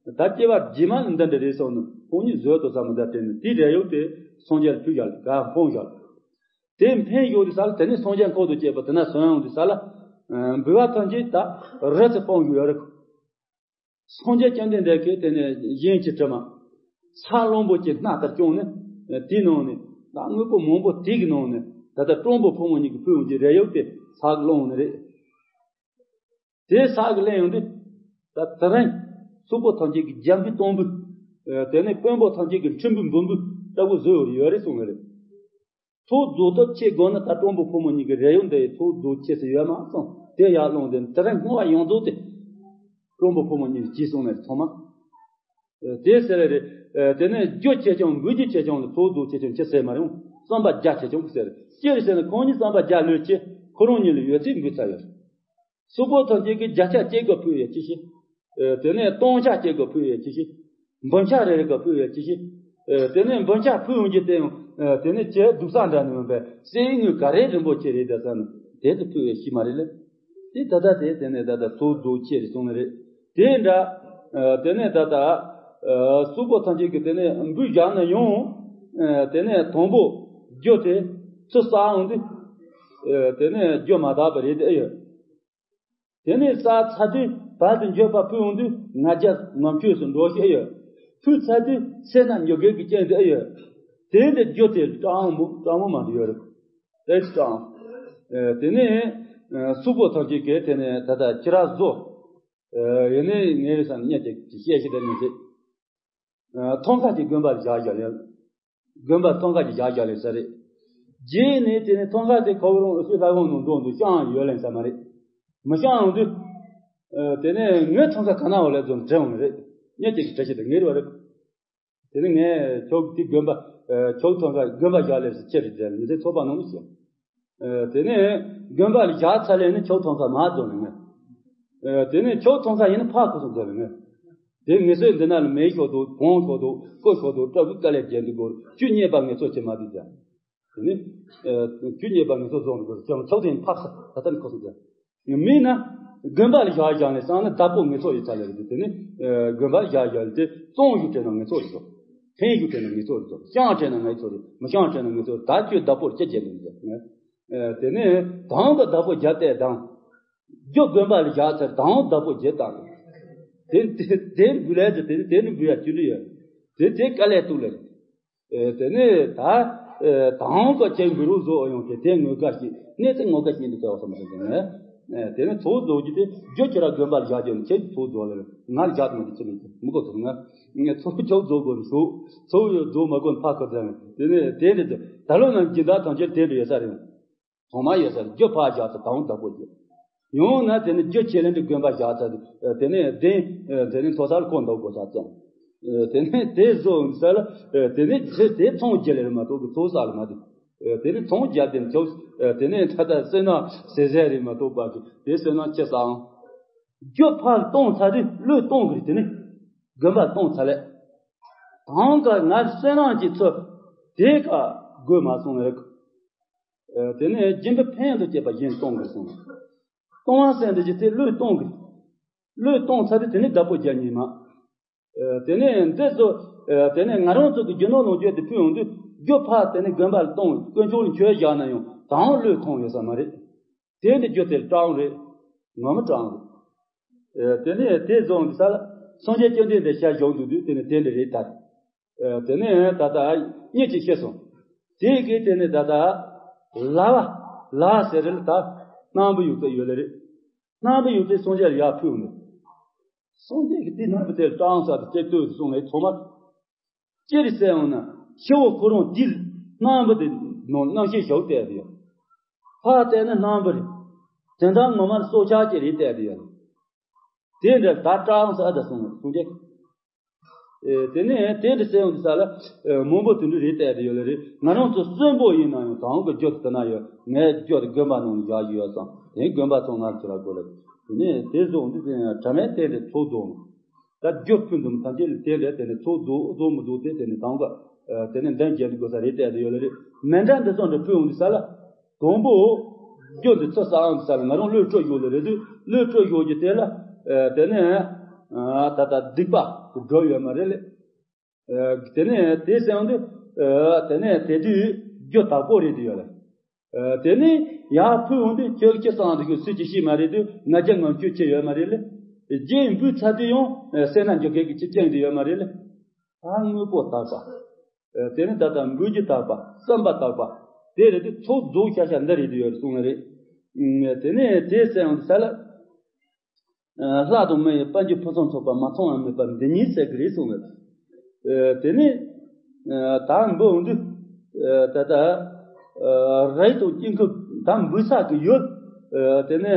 ད་སྐྱེ་བ་རྗེས་མ་ནི་འདི་འདྲ་རེད་སོང་ནས་ཁོང་གཉིས་བཟོད་དོ་ས་མི་འདྲ་དྲན་ནས་དེའི་རས་ཡོག་དེ་སངས་རྒྱས་ལ་ཕུལ་བཞག་ལ་ག་འཕོང་བཞག་ལ། དེ་འཕེན་ཡོད་དུས་ས་ལ་དེ་ནས་སངས་རྒྱས་འཁོར་དུ་བཅས་པ་དེ་ན་སོན་ཡོང་དུས་ས་ལ། འབུལ་བ་ཐམས་ཅད་ད་རི་ཚེ་སྤོང་ཞུ་ཡོད་རེད། སངས་རྒྱས་བཅོམ་ལྡན་འདས་ཀྱིས་དེ་ནས་གཞན་གྱི་དྲི་མ། ས་རླུང་པོ་ཆེ་སྣ་ལྟར་བྱུང་ནས། དེའི་ནང་ནས་ད་དངོས་པོ་མང་པོ་དེ་གི་ནང་ནས་ད་ལྟ་སྤྲང་པོ་ཕོ་མོ་གཉིས་ཀྱི་ཕུལ་བའི་རས་ཡོལ་དེ་ས་གི་ལོང་ནི་རེད། དེ་ས་གི་ལེན་ཡོང་དུས། ད་དེ་རིང་སོག་པོ་ཐམས་ཅད་ཀྱི་རྒྱབ་འབུལ་གཏོང་འབུལ། དེ་ནས་དཔོན་པོ་ཐམས་ཅད་ཀྱི་ཁྲི་འབུལ་འབུལ་འབུལ་ལྟ་བུ་བཟོས་ཡོད་རེད་གསུངས་པ་རེད། ཚོགས་རྫོགས་ཐབས་ཆེ་དགོས་ན་ད་སྤྲང་པོ་ཕོ་མོ་གཉིས་ཀྱི་རས་ཡོལ་འདི་ཡི་ཚོགས་རྫོགས་ཆེ་ས་ཡོད་མ་སོང་། དེ་ཡར་སློང་དེ་དེ་རིང་བསྔོ་བ་ཡོངས་རྫོགས་དེ། སྤྲང་པོ་ཕོ་མོ་གཉིས་ཀྱིས་གསུངས་ནས་ཚང་མ། དེ་ཟེར་རེད། དེ་ནས་རྒྱུ་ཆེ་ཆུང་འབུལ་རྒྱུ་ཆེ་ཆུང་ལ་ཚོགས་རྫོགས་ཆེ་ཆུང་ཅི་ཟེར་མ་རུང་། བསམ་པ་རྒྱ་ཆེ་ཆུང་ཟེར། ཅི་རེད་ཟེར་ན་ཁོང་གཉིས་བསམ་པ་རྒྱ་ལོས་ཆེ། ཁོ་རང་གཉིས་ལ་ཡོད་ཚད་འབུལ་ཚར་ཡོད། སོག་པོ་ཐམས་ཅད་ཀྱིས་བརྒྱ་ཆ་གཅིག་ག་ཕུལ་ཡོད་ཅི་ཞིག་དེ་ནས་སྟོང་ཆ་གཅིག་ག་ཕུལ་ཡོད་ཅི་ཞིག་འབུམ་ཆ་རེ་རེ་ག་ཕུལ་ཡོད་ཅི་ཞིག་དེ་ནས་འབུམ་ཆ་ཕུལ་ཡོང་རྒྱུ་དེ་ཡང་། དེ་ནས་ཁྱེད་སྡུག་ས་འདྲ་ནི་མིན་པས་གསེར་དངུལ་ག་རེ་རིན་པོ་ཆེ་རེད་ད་བསམ་ནས་དེ་ཚོ་ཕུལ་ཡོད་ཤི་མ་རེད་ལེ། དེ་ད་ལྟ་དེ་དེ་ནས་ད་ལྟ་ཚོགས་རྫོགས་ཆེ་རེད་གསུངས་ནི་རེད། དེ་འདྲ། དེ་ནས་ད་ལྟ། སོག་པོ་ཐམས་ཅད་ཀྱིས་དེ་ནས་འབུལ་བཞག་ནས་ཡང་། དེ་ནས་དང་པོ་རྒྱུ་དེ་ཚུར་བསགས་འོང་དུས། དེ་ནས་རྒྱུ་མ་དག་པ་རེད་དེ་ཨེ་ཡོད། དེ་ནས་བསགས་ཚར་དུས་བར་དུ་འགྱོད་པ་ཕུལ་འོང་དུས་ང་རྒྱལ་ངམ་ཆོས་སུ་འགྲོ་ཞིག་ཨེ་ཡོད། ཕུལ་ཚར་དུས་སེར་སྣ་མྱུ་གུ་གི་རྐྱེན་དེ་ཨེ་ཡོད། དེ་འདྲ་རྒྱུ་དེ་སྤྲང་མོ་སྤྲང་མོ་མ་དུ་ཡོད་རེད། དེ་སྤྲང་། དེ་ནས་སོག་པོ་ཐམས་ཅད་ཀྱིས་དེ་ནས་ད་ལྟ་ཁྱི་ར་བཟོ། ཡིན་ནའི་ངའི་རེ་ས་ནས་གཉེར་ཅིག་གི་བཤད་ཤེས་དེ་ནས་ཟེར། ཐང་ཀ་དེ་དགོན་པར་བཞག་བཞག་ལས། དགོན་པ་ཐང་ཀ་དེ་བཞག་བཞག་ལས་ས་རེད། རྗེས་ནས་དེ་ནས་ཐང་ཀ་དེ་ཁོ་རང་ཨུ་ཚུགས་ལྷ་ཁང་ནང་འགྲོ་འདུག་ཤང་ཡོད་ལན་ས་མ་རེད། མི་ཤང་འོང་དུས། དེ་ནས་ངའི་ཐང་ཀ་ག་ན་འོ་ལས་ཙམ་དྲན་འོང་རེད། གཉེར་ཅིག་གི་བྲེལ་ཤེས་དེ་ངེར་བ་རེད། དེ་ནས་ངས་ཁྱོད་དེ་དགོན་པ། ཁྱོད་ཐང་ཀ་དགོན་པ་བཞག་ལས་སུ་ཁྱེར་རེ་དེ་མི་ཚེ་ཚོགས་པ་ནང་ཞེས། དེ་ནས་དགོན་པ་ལ་བཞག་ཚར་ལས་ནི་ཁྱོད་ཐང་ཀ་མ་རྫོགས་ནས་ངས། དེ་ནས་ཁྱོད་ཐང་ཀ་ཡིན་ན་ཕ་ཁོ་སོང་རྫོགས་ལས་ངས། དེ་ངེད་ཚོའི་འདི་ན་ལ་མེ་ཤོག་འདུག་བོང་ཤོག་འདུག་ཀོ་ཤོག་འདུག་སྐྲ་བུ་དཀའ་ལས་བརྒྱབ་འདུག་གོ་ཁྱོད་རྙེད་པ་ངེད་ཚོ་ཆེ་མ་འདུག་ཀྱང་། དེ་ནི། ཁྱོད་རྙེད་པ་ངེད་ཚོ་རྫོགས་འདུག་གོ་ཀྱང་ཁྱོད་དེ་ཕ་ཁ་ད་ལྟ་ནི་ཁོ་སོང་ཀྱང་། མིན་ན། དགོན་པ་ལ་བཞག་བཞག་ནས་སང་ན་བདག་པོ་ངེད་ཚོ་ཡི་ཚ་ལ་རེད་དེ་ནི། དགོན་པ་བཞག་བཞག་ལས་དེ་བཙོང་ཞུ་དྲན་ན་ངེད་ཚོ་ཡི་ཚོ། འཐེན་ཞུ་དྲན་ན་ངེད་ཚོ་ཡི་ཚོ། བཤང་དྲན་ན་ངེད་ཚོ་རེད། མི་བཤང་དྲན་ན་ངེད་ཚོ་རེད། ད་ཁྱོད་བདག་པོར་ཅི་བྱེད་འདུག་ཟེར། དེ་ནས་དང་གི་བདག་པོ་རྒྱབ་བལྟས་དང་། རྒྱུ་དགོན་པ་ལ་བཞག་ཚར་དང་བདག་པོ་རྒྱབ་བཏང་། དེ་དེ་དེ་འབུལ་ལས་དེ་དེ་དེ་ནི་འབུལ་ཡ་ཅི་འདྲ་ཡོད། དེ་དེ་དཀའ་ལས་ཐུག་ལ། དེ་ནས་ད། དང་གི་ཅན་འབུལ་རོགས་བཟོ་ཡོང་དེ་དེ་ངོ་དགའ་ཞིག་གནས་ཚུལ་ངོ་དགའ་ཞིག་འདི་ཚོ་བསམ་སོང་དེ་ནས། དེ་ནས་ཚོགས་རྫོགས་ཀྱི་དེ་རྒྱུ་ཁྱེད་ར་དགོན་པ་ལ་བཞག་རྒྱུ་ནི་ཁྱེད་ཀྱི་ཚོགས་རྫོགས་ལ་ང་ལ་བཞག་ཐུབ་མ་དེ་ཅི་མི་ཐུབ་མི་གོ་ཐུབ་ང་། ངས་ཚོགས་ཚོགས་རྫོགས་དགོས་ནི་ཚོགས་ཚོགས་ཡོད་རྫོགས་མ་དགོས་ནི་ཕ་ཁོ་ཚ་ནི་དེ་ནས་དེ་འདྲ་ཚོ་ད་ལོ་ནང་སྦྱིན་བདག་ཐམས་ཅད་དེ་འདྲ་ཡོད་ས་རེད། ཐོག་མ་ཡོད་ས་རྒྱུ་ཕར་བཞག་ཚར་དང་བདག་པོ་རྒྱུ། ཡང་ན་དེ་ནི་རྒྱུ་ཆེ་ལན་དུ་དགོན་པ་བཞག་ཚར་དེ་ནི་གདན་དེ་ནི་མཐོ་སར་བསྐོར་འདུག་དགོས་ས་ཙང་། དེ་ནི་དེ་བཟོ་ས་ལ་དེ་ནི་དེ་དེ་ཚོང་རྒྱུ་ལས་མ་གཏོགས་ཀྱི་ཚོགས་ས་ལ་མ་དེ། དེ་ནི་ཚོང་རྒྱུ་དེ་ནི་ཆོག་དེ་ནི་ད་ལྟ་སེ་ན་ཟེ་ཟེ་རེད་མ་གཏོགས་པ་གི་དེ་སེ་ན་ཆེ་སའང་། རྒྱུ་ཕར་གཏོང་ཚར་དེ་བློས་གཏོང་གི་རེད་དེ་ནི་དགོན་པ་གཏོང་ཚར་ལས། དང་ག་ང་སེ་ན་གྱི་ཚོ་དེ་ག་དགོས་མ་སོང་ལ་རེད། དེ་ནས་སྦྱིན་པ་ཕན་དུ་བྱེད་པ་གཞན་གཏོང་དགོས་གསུངས། གཏོང་བ་སེམས་འདི་ཇི་སྟེ་བློས་གཏོང་དགོས། བློས་གཏོང་ཚར་དུས་དེ་ནི་བདག་པོ་རྒྱ་ཉིད་མ། དེ་ནས་འདི་ཚོ། དེ་ནས་ང་རང་ཚོ་གི་རྒྱུ་ནོར་ལོངས་སྤྱོད་དེ་ཕུལ་ཡོང་དུས་རྒྱུ་ཕར་དེ་ནི་དགོན་པ་ལ་གཏོང་དཀོན་མཆོག་ལ་མཆོད་བཞག་ན་ཡང་དང་བློས་གཏོང་ཡོད་ས་མ་རེད། དེ་ནི་རྒྱུ་དེར་སྤྲང་རེད། ངོ་མ་སྤྲང་རེད། དེ་ནས་དེ་བཟུང་གི་ས་ལ་སངས་རྒྱས་བཅོམ་ལྡན་འདས་ཤར་བཞུགས་འདུག་དུས་དེ་ནི་དེ་འདྲ་རེད་ད། དེ་ནས་ད་ལྟ་གཉིས་ཀྱིས་ཤེས་སོང་། དེ་གིས་དེ་ནས་ད་ལྟ་ལ་བ་ལ་ཟེར་རེད་ད། སྣམ་བུ་ཡུག་ཏུ་ཡོད་ལེ་རེད། སྣམ་བུ་ཡུག་ཏུ་སངས་རྒྱས་ལ་ཡར་ཕུལ་ནས། སངས་རྒྱས་ཀྱིས་དེ་སྣམ་བུ་དེ་སྤྲང་ས་དེ་ལྟོས་སུ་སོང་ངས་ཚོ་མ། ཅི་རེད་ཟེར་ཡོང་ན་ཤི་བོ་ཁོ་རང་དེ་སྣམ་བུ་དེ་ནང་རྣམ་ཤེས་ཞོག་བལྟས་ཏེ་ཡོད། ཕར་བལྟས་ན་སྣམ་བུ་རེད། དོན་དག་ངོ་མར་སྲོག་ཆགས་ཅིག་རེད་བལྟས་ཏེ་ཡོད། དེ་འདྲ་ད་སྤྲང་ས་ཨ་ད་སོང་སོང་རྒྱུ། དེ་ནས་དེ་འདྲ་ཟེར་ཡོང་དུས་ས་ལ་མང་པོ་དེ་འདྲ་རེད་བལྟས་ཏེ་ཡོད་ལེ་རེད། ང་རང་ཚོ་གསོན་པོ་ཡིན་ན་ཡང་དང་གི་རྒྱུ་དེ་ན་ཡོད། ངའི་རྒྱུ་དེ་དགོན་པ་ནང་ནས་བཞག་ཡོད་ཙང་དེ་དགོན་པ་ཚང་མར་ཁྱེར་ར་དགོས་ལེ། དེ་ནས་དེ་བཟུང་དུས་དེ་ནས་དྲ་མའི་རྟེན་དེ་ཚོགས་རྫོགས། ད་རྒྱུ་ཕུལ་འདུག་ཐམས་ཅད་ལ་དེ་འདྲ་དེ་ནས་ཚོགས་རྫོགས་རྫོགས་མི་རྫོགས་དེ་དེ་ནས་དང་ག་དེ་ནས་འདོན་རྒྱག་དགོས་ས་རེད་བལྟས་ཏེ་ཡོད་ལེ་རེད། མི་འདྲ་འདི་ཚོ་འདྲ་ཕུལ་ཡོང་དུས་ས་ལ། དང་པོ། རྒྱུ་འདི་ཚོ་ས་ཨང་ས་ལ་ང་རང་བློས་སྤྲོད་ཡོད་ལེ་རེད་དུས་བློས་སྤྲོད་ཡོད་ཀྱི་དེ་ལ། དེ་ནས། ད་ལྟ་སྡིག་པ་འགྲོ་ཡོད་མ་རེད་ལེ། དེ་ནས་དེ་སེང་དུས། དེ་ནས་དེ་དུས་རྒྱུ་དག་པོ་རེད་དུ་ཡོད་ལེ། དེ་ནས་ཡར་ཕུལ་འོང་དུས་ཁྱོད་ཀྱི་སང་དུ་ཁྱོད་སུས་ཀྱི་ཤེས་མ་རེད་དུས་ང་རྒྱལ་ངམ་ཁྱོད་ཆེ་ཡོད་མ་རེད་ལེ། རྗེས་འབུལ་ཚར་དུས་ཡང་སེར་སྣ་འཇོག་མཁན་གྱི་ཁྱི་སྤྱང་དེ་ཡོད་མ་རེད་ལ། ད་དངོས་པོ་དག་པ། དེ་ནི་ད་ལྟ་འབུལ་རྒྱུ་དག་པ། བསམ་པ་དག་པ། དེ་རེད་དེ་ཚོགས་རྫོགས་ཤ་ཤ་འདི་རེད་དེ་ཡོད་རེད་གསུངས་ནི་རེད། དེ་ནས་དེ་ཟེར་ཡང་ས་ལ། ལྷ་དང་མི་ཡི་དཔལ་འབྱོར་ཕུན་སུམ་ཚོགས་པ་མ་ཚང་བ་མེད་པ་འདི་ཉིད་ཟེར་གི་རེད་གསུངས་ཡོད། དེ་ནས་ད་འབུལ་འོང་དུས་ད་ལྟ་རིགས་དང་དཀྱིལ་འཁོར་ད་འབུལ་ས་གི་ཡོད། དེ་ནས་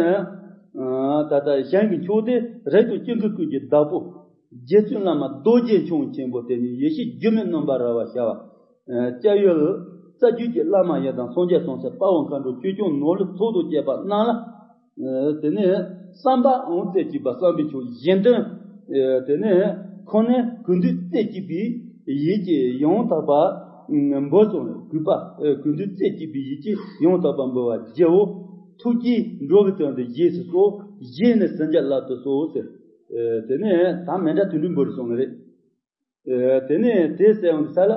ད་ལྟ་གཞན་གྱི་མཆོག་དེ་རིགས་དང་དཀྱིལ་འཁོར་ཀུན་གྱི་བདག་པོ། རྗེ་བཙུན་བླ་མ་རྡོ་རྗེ་འཆང་ཆེན་པོ་དེ་ཉིད་ཡེ་ཤེས་སྒྱུ་མའི་རྣམ་པར་རོལ་པར་ཤར་བ། སྐྱབས་ཡུལ། རྩ་རྒྱུད་ཀྱི་བླ་མ་ཡི་དམ་སངས་རྒྱས་སོང་ཚེ་དཔའ་བོ་མཁའ་འགྲོ་ཆོས་སྐྱོང་ནོར་ལུག་ཚོགས་དང་བཅས་པ་རྣམས་ལ། དེ་ནས་བསམ་པའང་རྩེ་གཅིག་པ་བསམ་པའི་མཆོག་གཞན་དོན། དེ་ནས་ཁོང་ནས་གུས་འདུད་རྩེ་གཅིག་པའི་ཡིད་ཀྱིས་ཡང་དག་པ་འབུལ་ཙམ་གུས་པ། གུས་འདུད་རྩེ་གཅིག་པའི་ཡིད་ཀྱིས་ཡང་དག་པ་འབུལ་བར་བགྱིའོ། ཐུགས་ཀྱིས་འགྲོ་བའི་དོན་དུ་རྗེས་སུ་གསོལ། རྗེས་ནི་ཟིན་བྱ་བླ་དུ་གསོལ་ཟེར། དེ་ནས་ད་མཎྜལ་དོན་འགྲུབ་འབུལ་རེ་སོང་ནི་རེད། དེ་ནས་དེ་ཟེར་འོང་དུས་ས་ལ།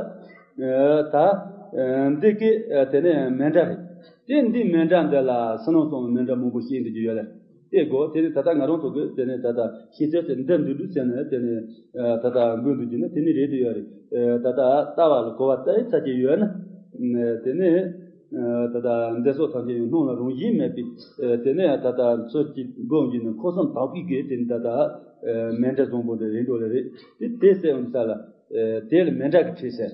ད། འདི་གི་དེ་ནས་མཎྜལ་རེད། དེ་འདི་མཎྜལ་འདི་ལ་ཕྱི་ནང་གསང་བའི་མཎྜལ་མང་པོ་བཤད་འདི་རྒྱུ་ཡོད་ལ། དེ་གོ་དེ་ནས་ད་ལྟ་ང་རང་ཚོ་གི་དེ་ནས་ད་ལྟ་ཤེས་ཚད་དེ་འདི་འདུག་འདུག་ཟེར་ནས་དེ་ནས་ད་ལྟ་འབུལ་འདུག་རྒྱུ་ན་དེ་ནི་རེད་དུ་ཡོད་རེད། ད་ལྟ་ལྟ་བ་ལ་གོ་བ་ལྟ་ཡི་ཚ་ཅིག་ཡོད་ན། དེ་ནས། ད་ལྟ་འདི་སོགས་ཐམས་ཅད་ཡང་སྣང་ལ་རང་བཞིན་མེད་པའི། དེ་ནས་ད་ལྟ་ཚུལ་གྱིས་འབུལ་རྒྱུ་ནི་ཁོ་བསམ་དག་པའི་གི་དེ་ནི་ད་ལྟ་མཎྜལ་བཟང་པོ་འདི་རེད་འགྲོ་ལེ་རེད། དེ་དེ་ཟེར་འོང་ས་ལ། དེ་ལ་མཎྜལ་གྱི་ཁྲིད་ཟེར།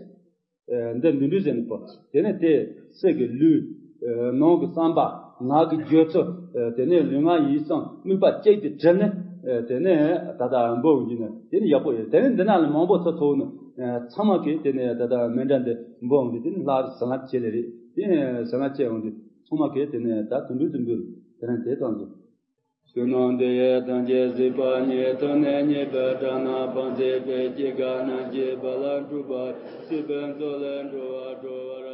འདི་འདི་འདྲ་ཟེར་ནི་པོ། དེ་ནས་དེ་སེམས་ཀྱི་ལུས། ནང་གི་བསམ་པ། ངག་གི་བརྗོད་ཚུལ། དེ་ནས་ལུས་ངག་ཡིད་གསུམ་དམིགས་པ་གཅིག་ཏུ་དྲིལ་ནས། དེ་ནས་ད་ལྟ་འབུལ་རྒྱུ་ནི་དེ་ནི་ཡག་པོ་ཡོད། དེ་ནས་འདི་ན་ལ་མང་པོ་ཚོ་ཚོགས་ནི། ཚང་མ་གིས་དེ་ནས་ད་ལྟ་མཎྜལ་འདི་འབུལ་འོང་དུས་དེ་ནི་ལྷ་ཟ་ལ་བྱེད་ལེ་རེད། དེ་ནས་ཟ་ལ་བྱེད་འོང་དུས་ཚང་མ་གིས་དེ་ནས་ད་དུད་འགྲོ་ཚོ་འབུལ། དེ་ནས་དེ་ཙམ་ཞིག །བསོད་ནམས་འདི་ཡིས་ཐམས་ཅད་གཟིགས་པ་ཉིད། ཐོབ་ནས་ཉེས་པའི་དགྲ་རྣམས་ཕམ་བྱས་པའི། སྐྱེ་རྒ་ན་འཆིའི་རྦ་རླབས་འཁྲུགས་པ། སྲིད་པའི་མཚོ་ལས་འགྲོ་བ་སྒྲོལ་བར།